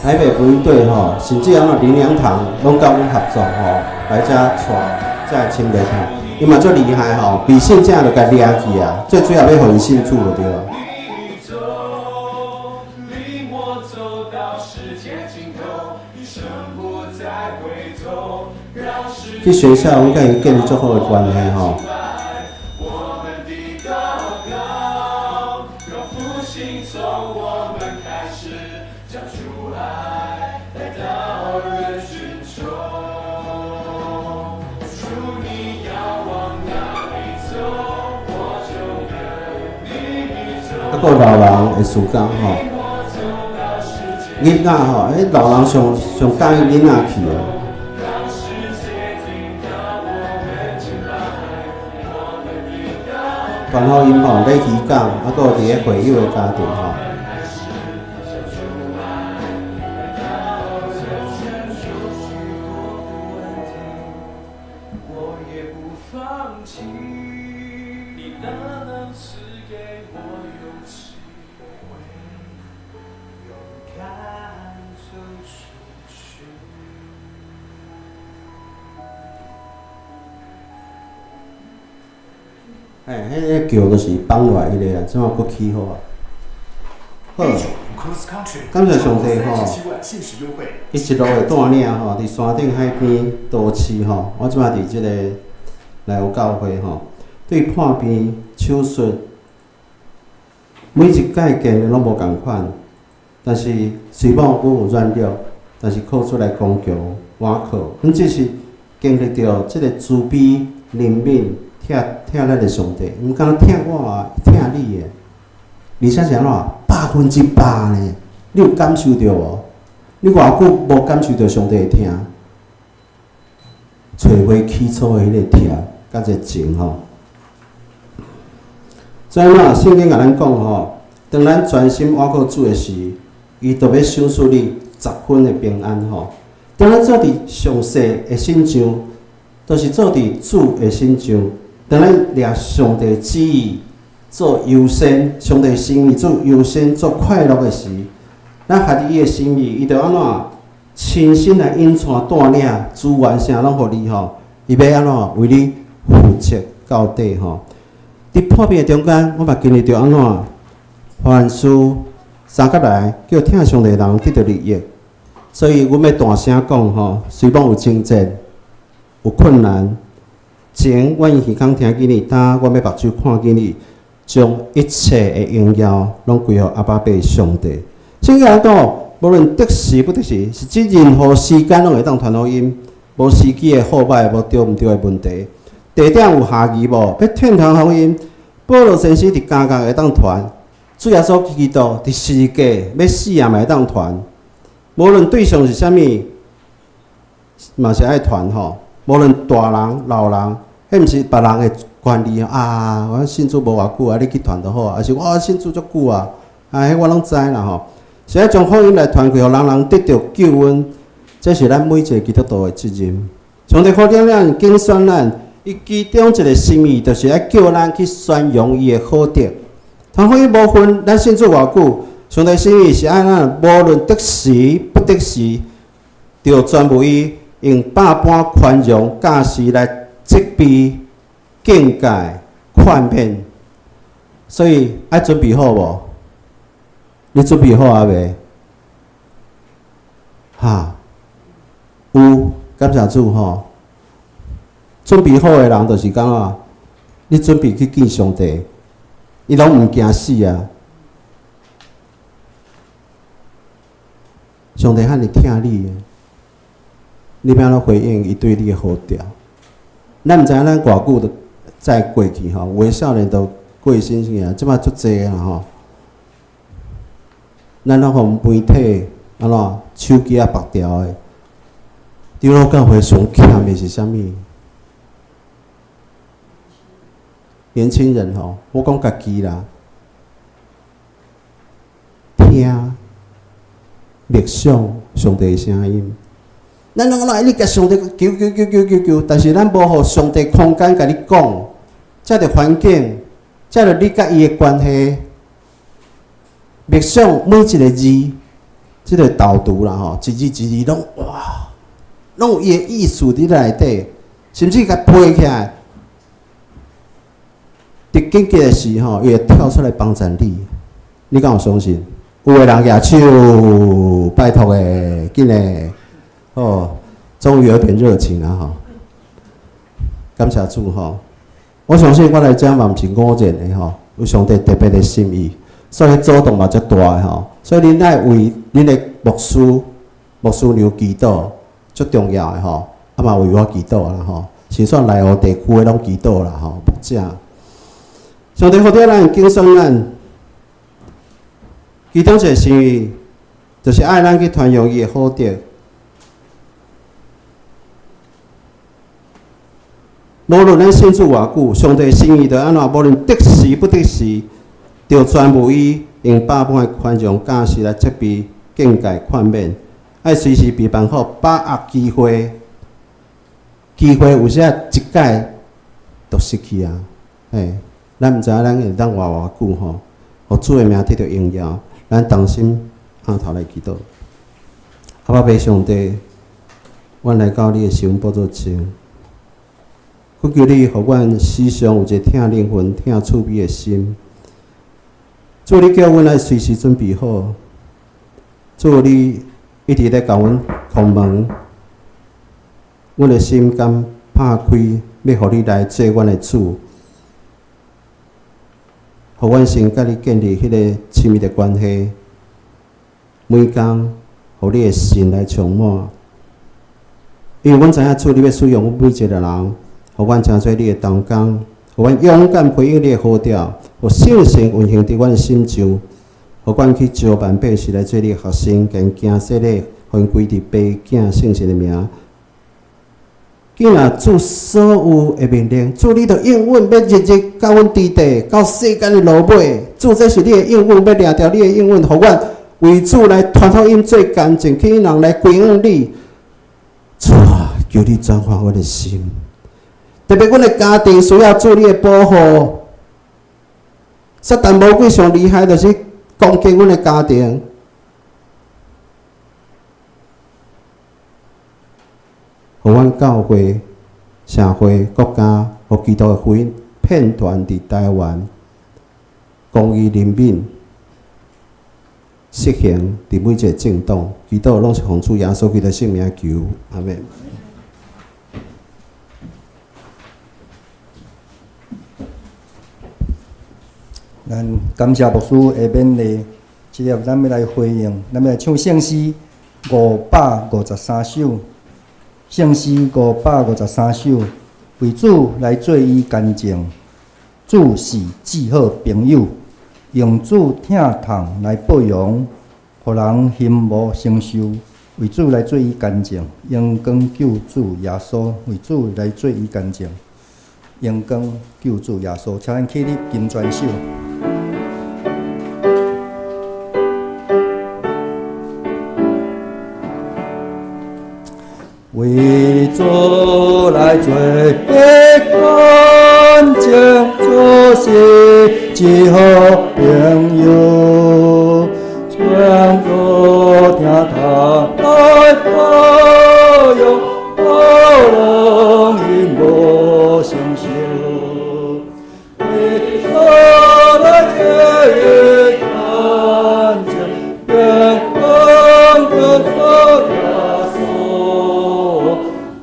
台北福音隊吼，甚至按怎靈糧堂攏佮阮合作吼，來遮帶遮的青年吼，伊嘛足厲害吼，未信者就共掠去啊，最主要欲予𪜶信主就對啊。去學校，阮佮𪜶建立足好的關係吼。啊，閣老人的時間吼，囡仔吼，彼老人上上佮意囡仔去啊。傳福音吼，咧漁港，啊，閣有佇咧會友的家庭吼。嘿，彼个橋就是放落來彼个啊，這馬閣起好啊。好，感謝上帝吼，伊一路會帶領吼，佇山頂海邊都市吼，我這馬佇這個內湖教會吼，對破病手術，每一擺見攏無仝款，但是雖罔阮有軟弱，但是靠主來剛強倚靠，阮只是經歷著這個慈悲憐憫。疼疼咱的上帝，毋敢疼我，疼你的，而且是按怎100%呢？你有感受著無？你偌久無感受著上帝的疼？找回起初的彼个疼，佮這情吼。所以嘛，聖經共咱講吼，當咱專心倚靠主的時，伊就欲賞賜你十分的平安吼。當咱做佇上世的身上，就是做佇主的身上。當咱掠上帝旨意做優先，上帝心意做優先，做快樂的時，咱合佇伊的心意，伊就按怎親身來引帶帶領資源啥攏予你吼，伊欲按怎為你負責到底吼。佇破病的中間，我嘛經歷著按怎凡事相佮來，叫疼上帝的人得著利益。所以，阮欲大聲講吼，雖罔有爭戰，有困難。前我耳孔聽見你，今我欲目睭看見你，將一切的榮耀攏歸予阿爸父上帝。聖經講，無論得時不得時，是指任何時間攏會當傳福音，無時機的好䆀，無對毋對的問題。地點有限制無？欲傳福音，保羅先生佇監獄會當傳，主耶穌基督佇十字架欲死啊嘛會當傳。無論對象是啥物，嘛是愛傳吼。無論大人老人。彼毋是別人的權利啊！我信主無偌久啊，你去傳就好啊。抑是我信主足久啊，啊，彼我攏知啦吼。是愛將福音來傳開，予人人得著救恩，這是咱每一个基督徒的責任。上帝呼召咱，揀選咱，伊其中一个心意，就是愛叫咱去宣揚伊的好德。傳福音無分咱信主偌久，上帝心意是愛咱無論得時不得時，著全部伊用百般寬容教示來責備、警戒、勸勉，所以愛準備好無？你準備好啊未？哈，有，感謝主吼。準備好的人就是講啊，你準備去見上帝，伊攏毋驚死啊！上帝遐爾疼你的，你欲按怎回應伊對你的呼召？咱毋知影咱偌久就再過去吼，有的少年都過身去啊，這擺足濟啊吼。咱攏予媒體按怎手機仔縛牢的，長老教會上欠的是啥物？年輕人吼，我講家己啦，聽默想上帝的聲音。咱攏講愛你共上帝求求求求求求，但是咱無予上帝空間共你講，這个環境，這个你佮伊的關係，默想每一个字，這个導讀啦吼，一字一字攏哇，攏有伊的意思佇內底，甚至共背起來。佇緊急的時吼，伊會跳出來幫助你。你敢有相信？有的人舉手，拜託的，緊的，哦，終於有點熱情啊吼！感謝主吼！我相信我來遮嘛毋是偶然的吼，有上帝特別的心意，所以阻擋嘛足大的吼。所以恁愛為恁的牧師、牧師娘祈禱，足重要的吼。啊嘛為我祈禱啦吼，先算內湖地區的攏祈禱啦吼，牧者。上帝呼召咱，揀選咱，其中一个心意，就是愛咱去傳揚伊的好德。無論咱信主偌久，上帝心意就按怎，無論得時不得時，就全部伊用百般的寬容、教示來責備、警戒、勸勉，愛隨時備辦好，把握機會。機會有時一擺就失去啊！嘿，咱毋知影咱會當活偌久吼，予主的名得著榮耀，咱同心徛頭來祈禱。阿爸父上帝，阮來到你的施恩寶座前，懇求你，予阮時常有一個疼靈魂、疼厝邊的心。主，你叫阮愛隨時準備好。主，你一直咧共阮叩門，阮的心敢拍開，欲予你來做阮的主，予阮先佮你建立彼個親密的關係。每工予你的神來充滿，因為阮知影主你欲使用阮每一個人，予阮成做你的同工，予阮勇敢回應你的呼召，予聖神運行佇阮的心上，予阮去招萬百姓來做你的學生，堅行洗禮，予𪜶歸佇父子聖神的名。囝若主所有的命令，主你著應允，欲日日佮阮佇地，到世間的落尾。主這是你的應允，欲掠著你的應允，予阮為主來傳福音做見證，吸引人來歸向你。主啊，求你轉化阮的心，特別阮的家庭需要主你的保護。撒旦魔鬼上厲害，就是攻擊阮的家庭。予阮教會、社會、國家，予基督的福音遍傳佇台灣，公義人民實行佇每一個政黨，祈禱攏是奉主耶穌基督聖名求，阿們。咱感謝牧師的勉勵，這個咱欲來回應，咱欲來唱聖詩553首。聖詩553首，為主來做伊乾淨，主是至好朋友，用主疼痛來報榮，予人心無承受。為主來做伊乾淨，榮光救主耶穌。為主來做伊乾淨，榮光救主耶穌。請咱起立金磚手。為主來做乾淨，主是至好朋友，全主疼痛來包容，包容伊無承受。為主來做乾淨，榮光救主耶穌。為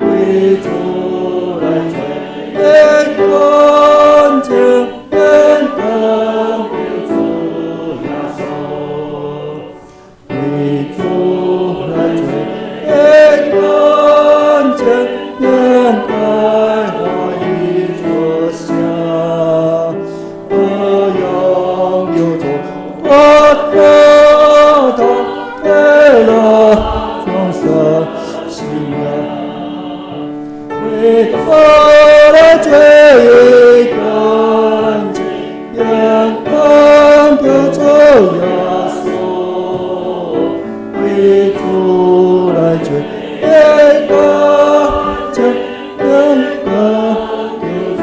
主來做乾淨，榮光救主耶穌。為主來做乾淨，應該歡喜出聲，保養救主大疼痛，快樂裝飾新娘。為主來做乾淨，榮光救主耶穌。為主來做乾淨，榮光救主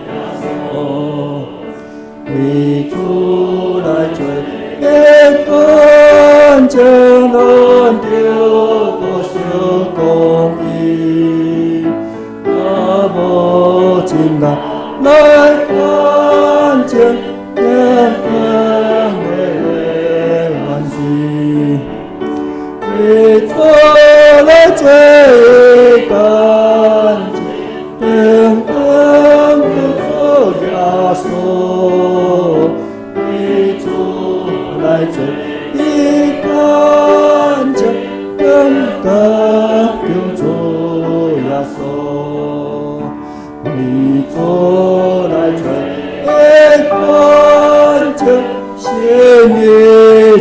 耶穌。為主來做乾淨，咱著歌頌公義。若無真愛來乾淨，永遠的萬事。為主來做乾淨，榮光救主耶穌。為主來做乾淨，榮光救主耶穌。為主來做乾淨，心意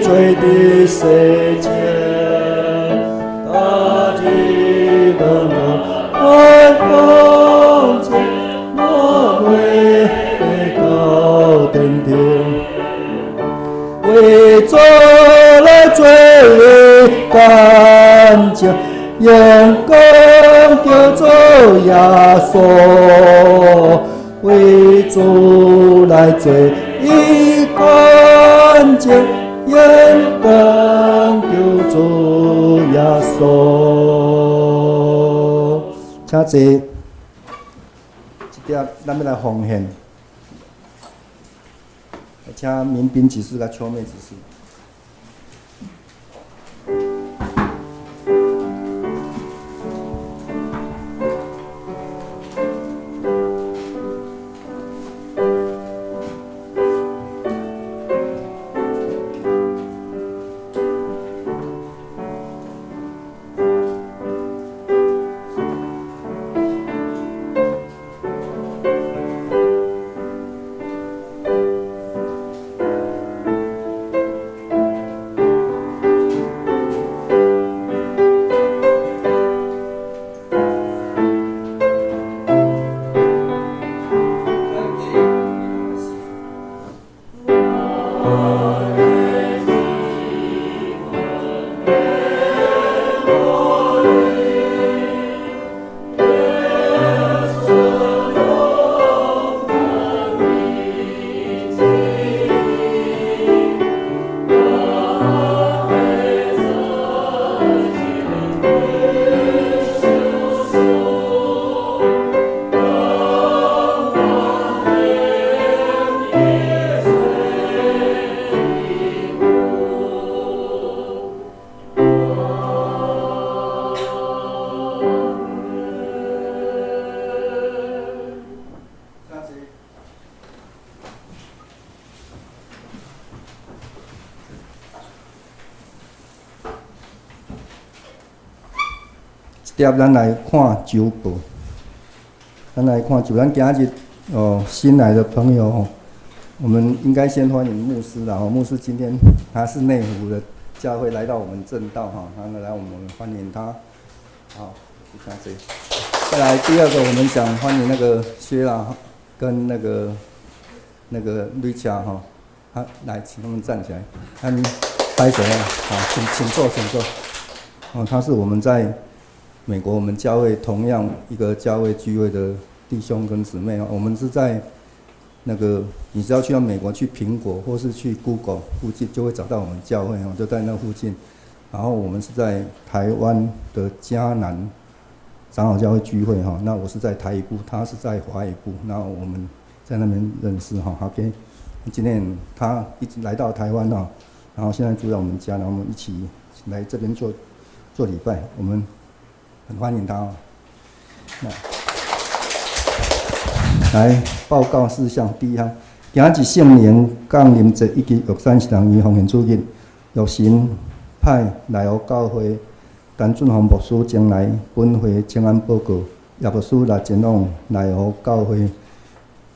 罪的洗淨，大日光來放晴，為主來做見證，應當叫做耶穌，為主來做見證，應當叫做耶穌。請坐，這點咱欲來奉獻，請民兵執事佮秋妹執事。接咱來看週報，咱來看就咱今日哦新來的朋友哦，我們應該先歡迎牧師啦。牧師今天他是內湖的教會來到我們正道哈，他來我們歡迎他。好，就這樣。再來第二個，我們想歡迎那個薛啦，跟那個瑞恰哈，他來請他們站起來，他們拍手啊，好，請坐，請坐。哦，他是我們在美國，我們教會同樣一個教會聚會的弟兄跟姊妹，我們是在那個，你只要去到美國，去蘋果或是去 Google 附近，就會找到我們教會哦，就在那附近。然後我們是在台灣的嘉南長老教會聚會哈，那我是在台語部，他是在華語部，那我們在那邊認識哈。OK，今天他一直來到台灣哈，然後現在住在我們家，然後我們一起來這邊做做禮拜，我們很歡迎他哦。來報告事項，第一項，今日聖靈降臨節以及玉山神學院奉獻主日，玉神派內湖教會陳俊宏牧師前來本會請安報告，葉牧師來前往內湖教會，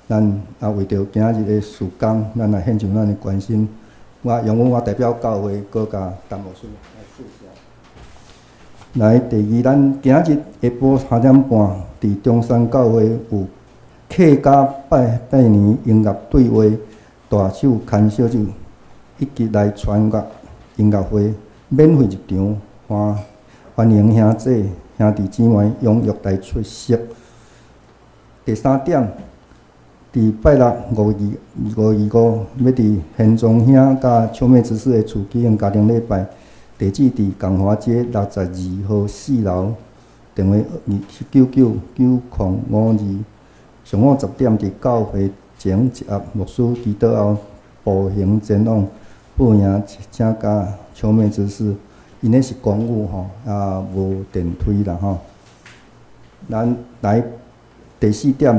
咱也為著今日的事工，咱來獻上咱的關心。我用阮我代表教會，閣共陳牧師來謝謝。來，第二，咱今日下晡3點半，佇中山教會有客家拜拜年音樂對話，大手牽小手，一起來傳樂音樂會，免費入場，歡迎兄姊兄弟姊妹踴躍來出席。第三點，佇拜六5月25，欲佇玄宗兄佮秋妹執事的厝舉行家庭禮拜。地址佇港華街62號4樓，電話2999052。上午10點，佇教會前一盒牧師祈禱後，步行前往布營，請佮秋妹執事，𪜶彼是公寓吼，啊無電梯啦吼。咱來第四點，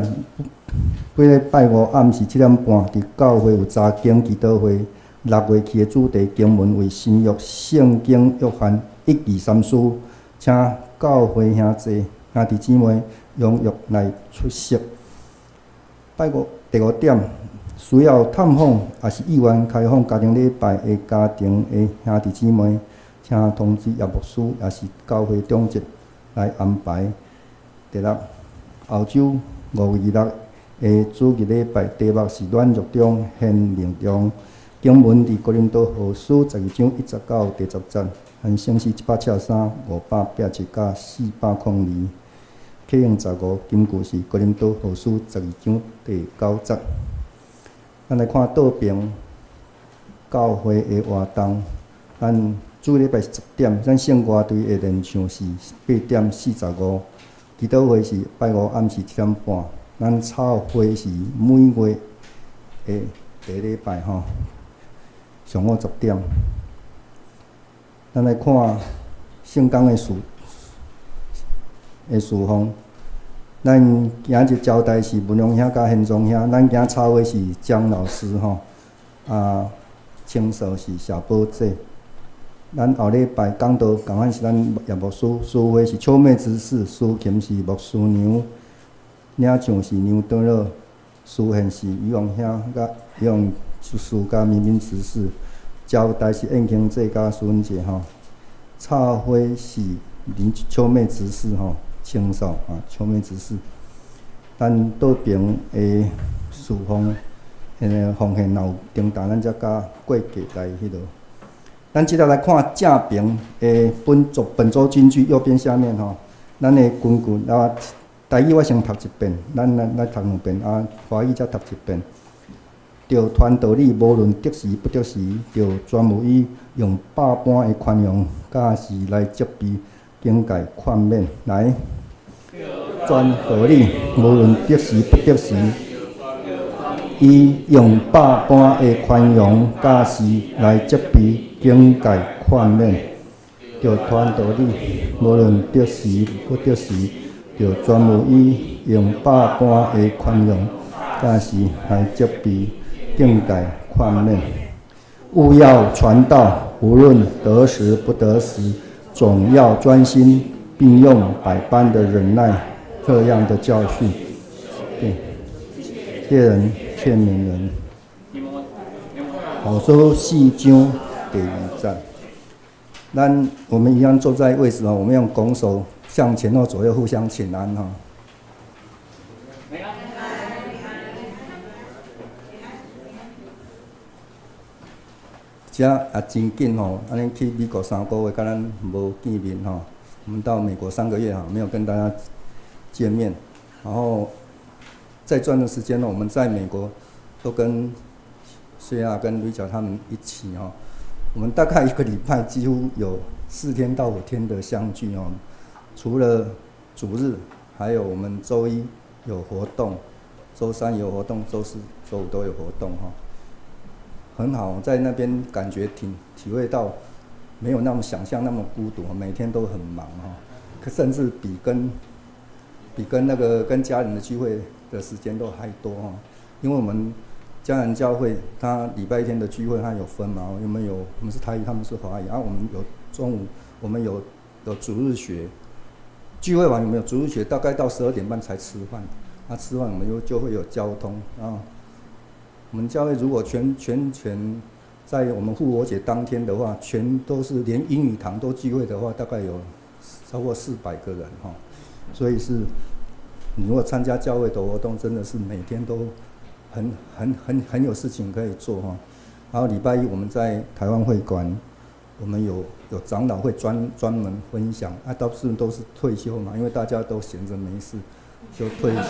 每禮拜五暗時7點半，佇教會有查經祈禱會。6月起的主題經文為新約聖經約翰一二三書，請教會兄弟兄弟姊妹踴躍來出席。拜五第五點，需要探訪抑是意願開放家庭禮拜的家庭的兄弟姊妹，請通知葉牧師，抑是教會長執來安排。第六，後週5月26的主日禮拜題目是軟弱中顯力量。經文佇哥林多後書12章1節到第10節，翻聖詩100尺3587佮402，啟用15，金句是哥林多後書十二章第九節。咱來看倒爿教會的活動，咱主禮拜是10點，咱聖歌隊的練唱是8點45，祈禱會是拜五暗時7點半，咱草會是每月的第一禮拜吼，上午10點。咱來看聖工的事的侍奉，咱今日招待是文龍兄佮賢宗兄，咱今插花是江老師吼，啊，清掃是小寶姐。咱後禮拜講道仝款是咱葉牧師，司會是秋妹執事，司琴是牧師娘，領唱是梁長老，司獻是于王兄佮于王執事佮明明執事，招待是燕卿姐佮苏文姐吼，插花是林秋妹執事吼，清掃啊，秋妹執事。咱倒爿的侍奉，奉獻若有重擔，咱才佮過節來彼落。咱這下來看正爿的本周本周金句，右邊下面吼，咱的根據啊，台語我先讀一遍，咱來來讀兩遍，啊，華語才讀一遍。著傳道理，無論得時不得時，著全有意用百般的寬容、教示來責備、警戒、勸勉。來，傳道理，無論得時不得時，伊用百般的寬容、教示來責備、警戒、勸勉。著傳道理，無論得時不得時，著全有意用百般的寬容、教示來責備、警戒、勸勉。務要傳道，無論得時不得時，總要專心，並用百般的忍耐，各樣的教訓，對，勸人勸勉人。後書四章第二節，咱我們一樣坐在位置哦，我們用拱手向前後左右互相請安哈。遮也真緊吼，按呢去美國3個月，佮咱無見面吼。我們到美國三個月哈，沒有跟大家見面。然後在這段時間呢，我們在美國都跟薛亞跟呂巧他們一起哈。我們大概一個禮拜幾乎有4天到5天的相聚哦。除了主日，還有我們週一有活動，週三有活動，週四、週五都有活動哈。很好，在那邊感覺挺體會到，沒有那麼想象那麼孤獨，每天都很忙哈，甚至比跟那個跟家人的聚會的時間都還多哈。因為我們家人教會，他禮拜天的聚會他有分嘛，我們有我們是台語，他們是華語，然後我們有中午我們有主日學，聚會完有沒有主日學？大概到12點半才吃飯，那吃飯我們又就會有交通啊。我們教會如果全全全在我們復活節當天的話，全都是連英語堂都聚會的話，大概有超過400個人哈。所以是，你如果參加教會的活動，真的是每天都很很很很有事情可以做哈。然後禮拜一我們在台灣會館，我們有長老會專門分享，啊，大部分都是退休嘛，因為大家都閒着沒事，就退休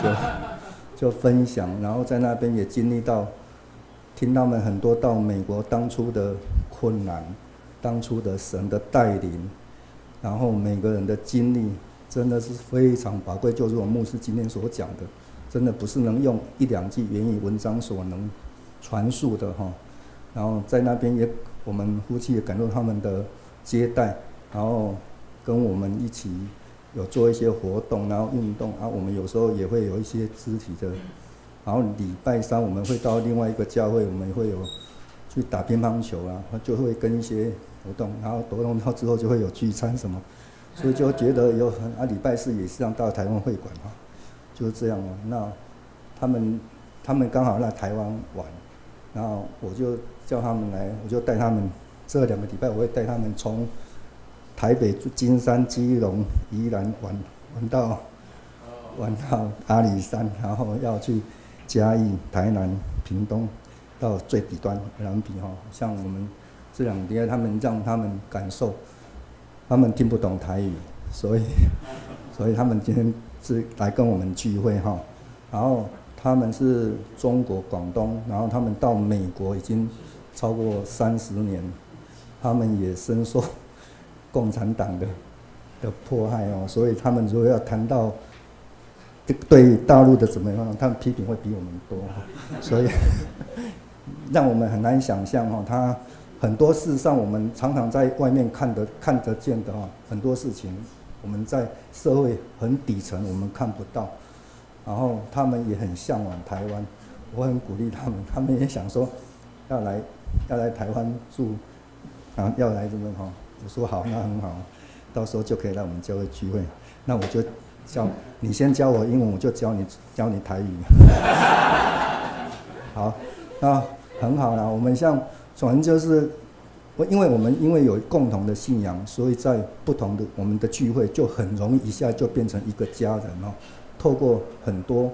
就分享，然後在那邊也經歷到。聽他們很多到美國當初的困難，當初的神的帶領，然後每個人的經歷真的是非常寶貴。就是我牧師今天所講的，真的不是能用一兩句言語文章所能傳述的哈。然後在那邊也，我們夫妻也感受他們的接待，然後跟我們一起有做一些活動，然後運動啊，我們有時候也會有一些肢體的。然後禮拜三我們會到另外一個教會，我們會有去打乒乓球啊，就會跟一些活動，然後活動到之後就會有聚餐什麼，所以就覺得有很啊。禮拜四也是讓到台灣會館哈，就是這樣哦。那他們剛好來台灣玩，然後我就叫他們來，我就帶他們這2個禮拜，我會帶他們從台北金山、基隆、宜蘭玩到阿里山，然後要去嘉義、台南、屏東，到最底端鵝鑾鼻哈。像我們這2天，他們讓他們感受，他們聽不懂台語，所以他們今天是來跟我們聚會哈。然後他們是中國廣東，然後他們到美國已經超過30年，他們也深受共產黨的迫害哦，所以他們如果要談到對大陸的怎麼樣，他們批評會比我們多，所以讓我們很難想象哈，他很多事上我們常常在外面看得見的哈，很多事情我們在社會很底層我們看不到，然後他們也很向往台灣，我很鼓勵他們，他們也想說要來台灣住，啊，要來這邊哈，我說好，那很好，到時候就可以來我們教會聚會，那我就教你先教我英文，我就教你台語。好，那很好啦。我們像反正就是，因為我們因為有共同的信仰，所以在不同的我們的聚會就很容易一下就變成一個家人哦。透過很多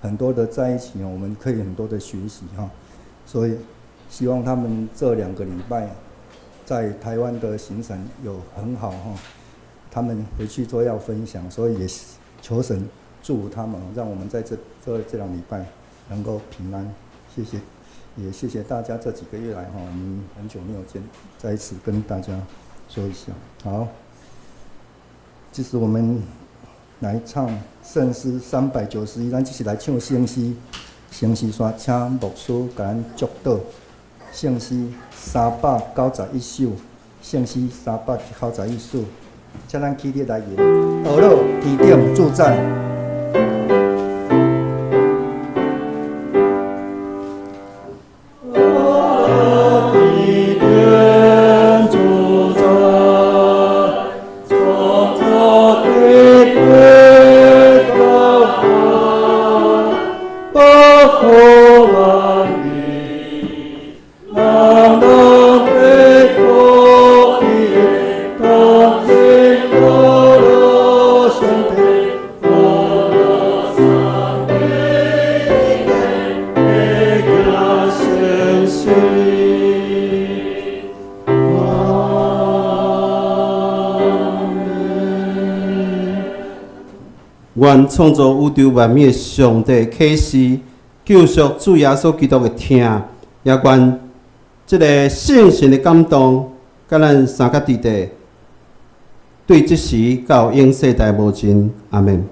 很多的在一起，我們可以很多的學習哈。所以希望他們這2個禮拜在台灣的行程有很好哈。他們回去都要分享，所以也求神祝福他們，讓我們在這2禮拜能夠平安。謝謝，也謝謝大家這幾個月來哈，我們很久沒有見，在此跟大家說一下。好，這是我們來唱聖詩391，咱這是來唱聖詩，聖詩煞請牧師共咱祝禱。聖詩391首，聖詩391首，請咱起立來吟。呵咾天頂主宰。呵咾天頂主宰，創造地地高海，保護萬民，人攏得可以當見呵咾上帝，呵咾三位一體的行聖事。阿門。願創造宇宙萬物的上帝啟示救贖主耶穌基督的疼，也願這个聖神的感動，佮咱三個弟弟，對這時到永世代無盡。阿門。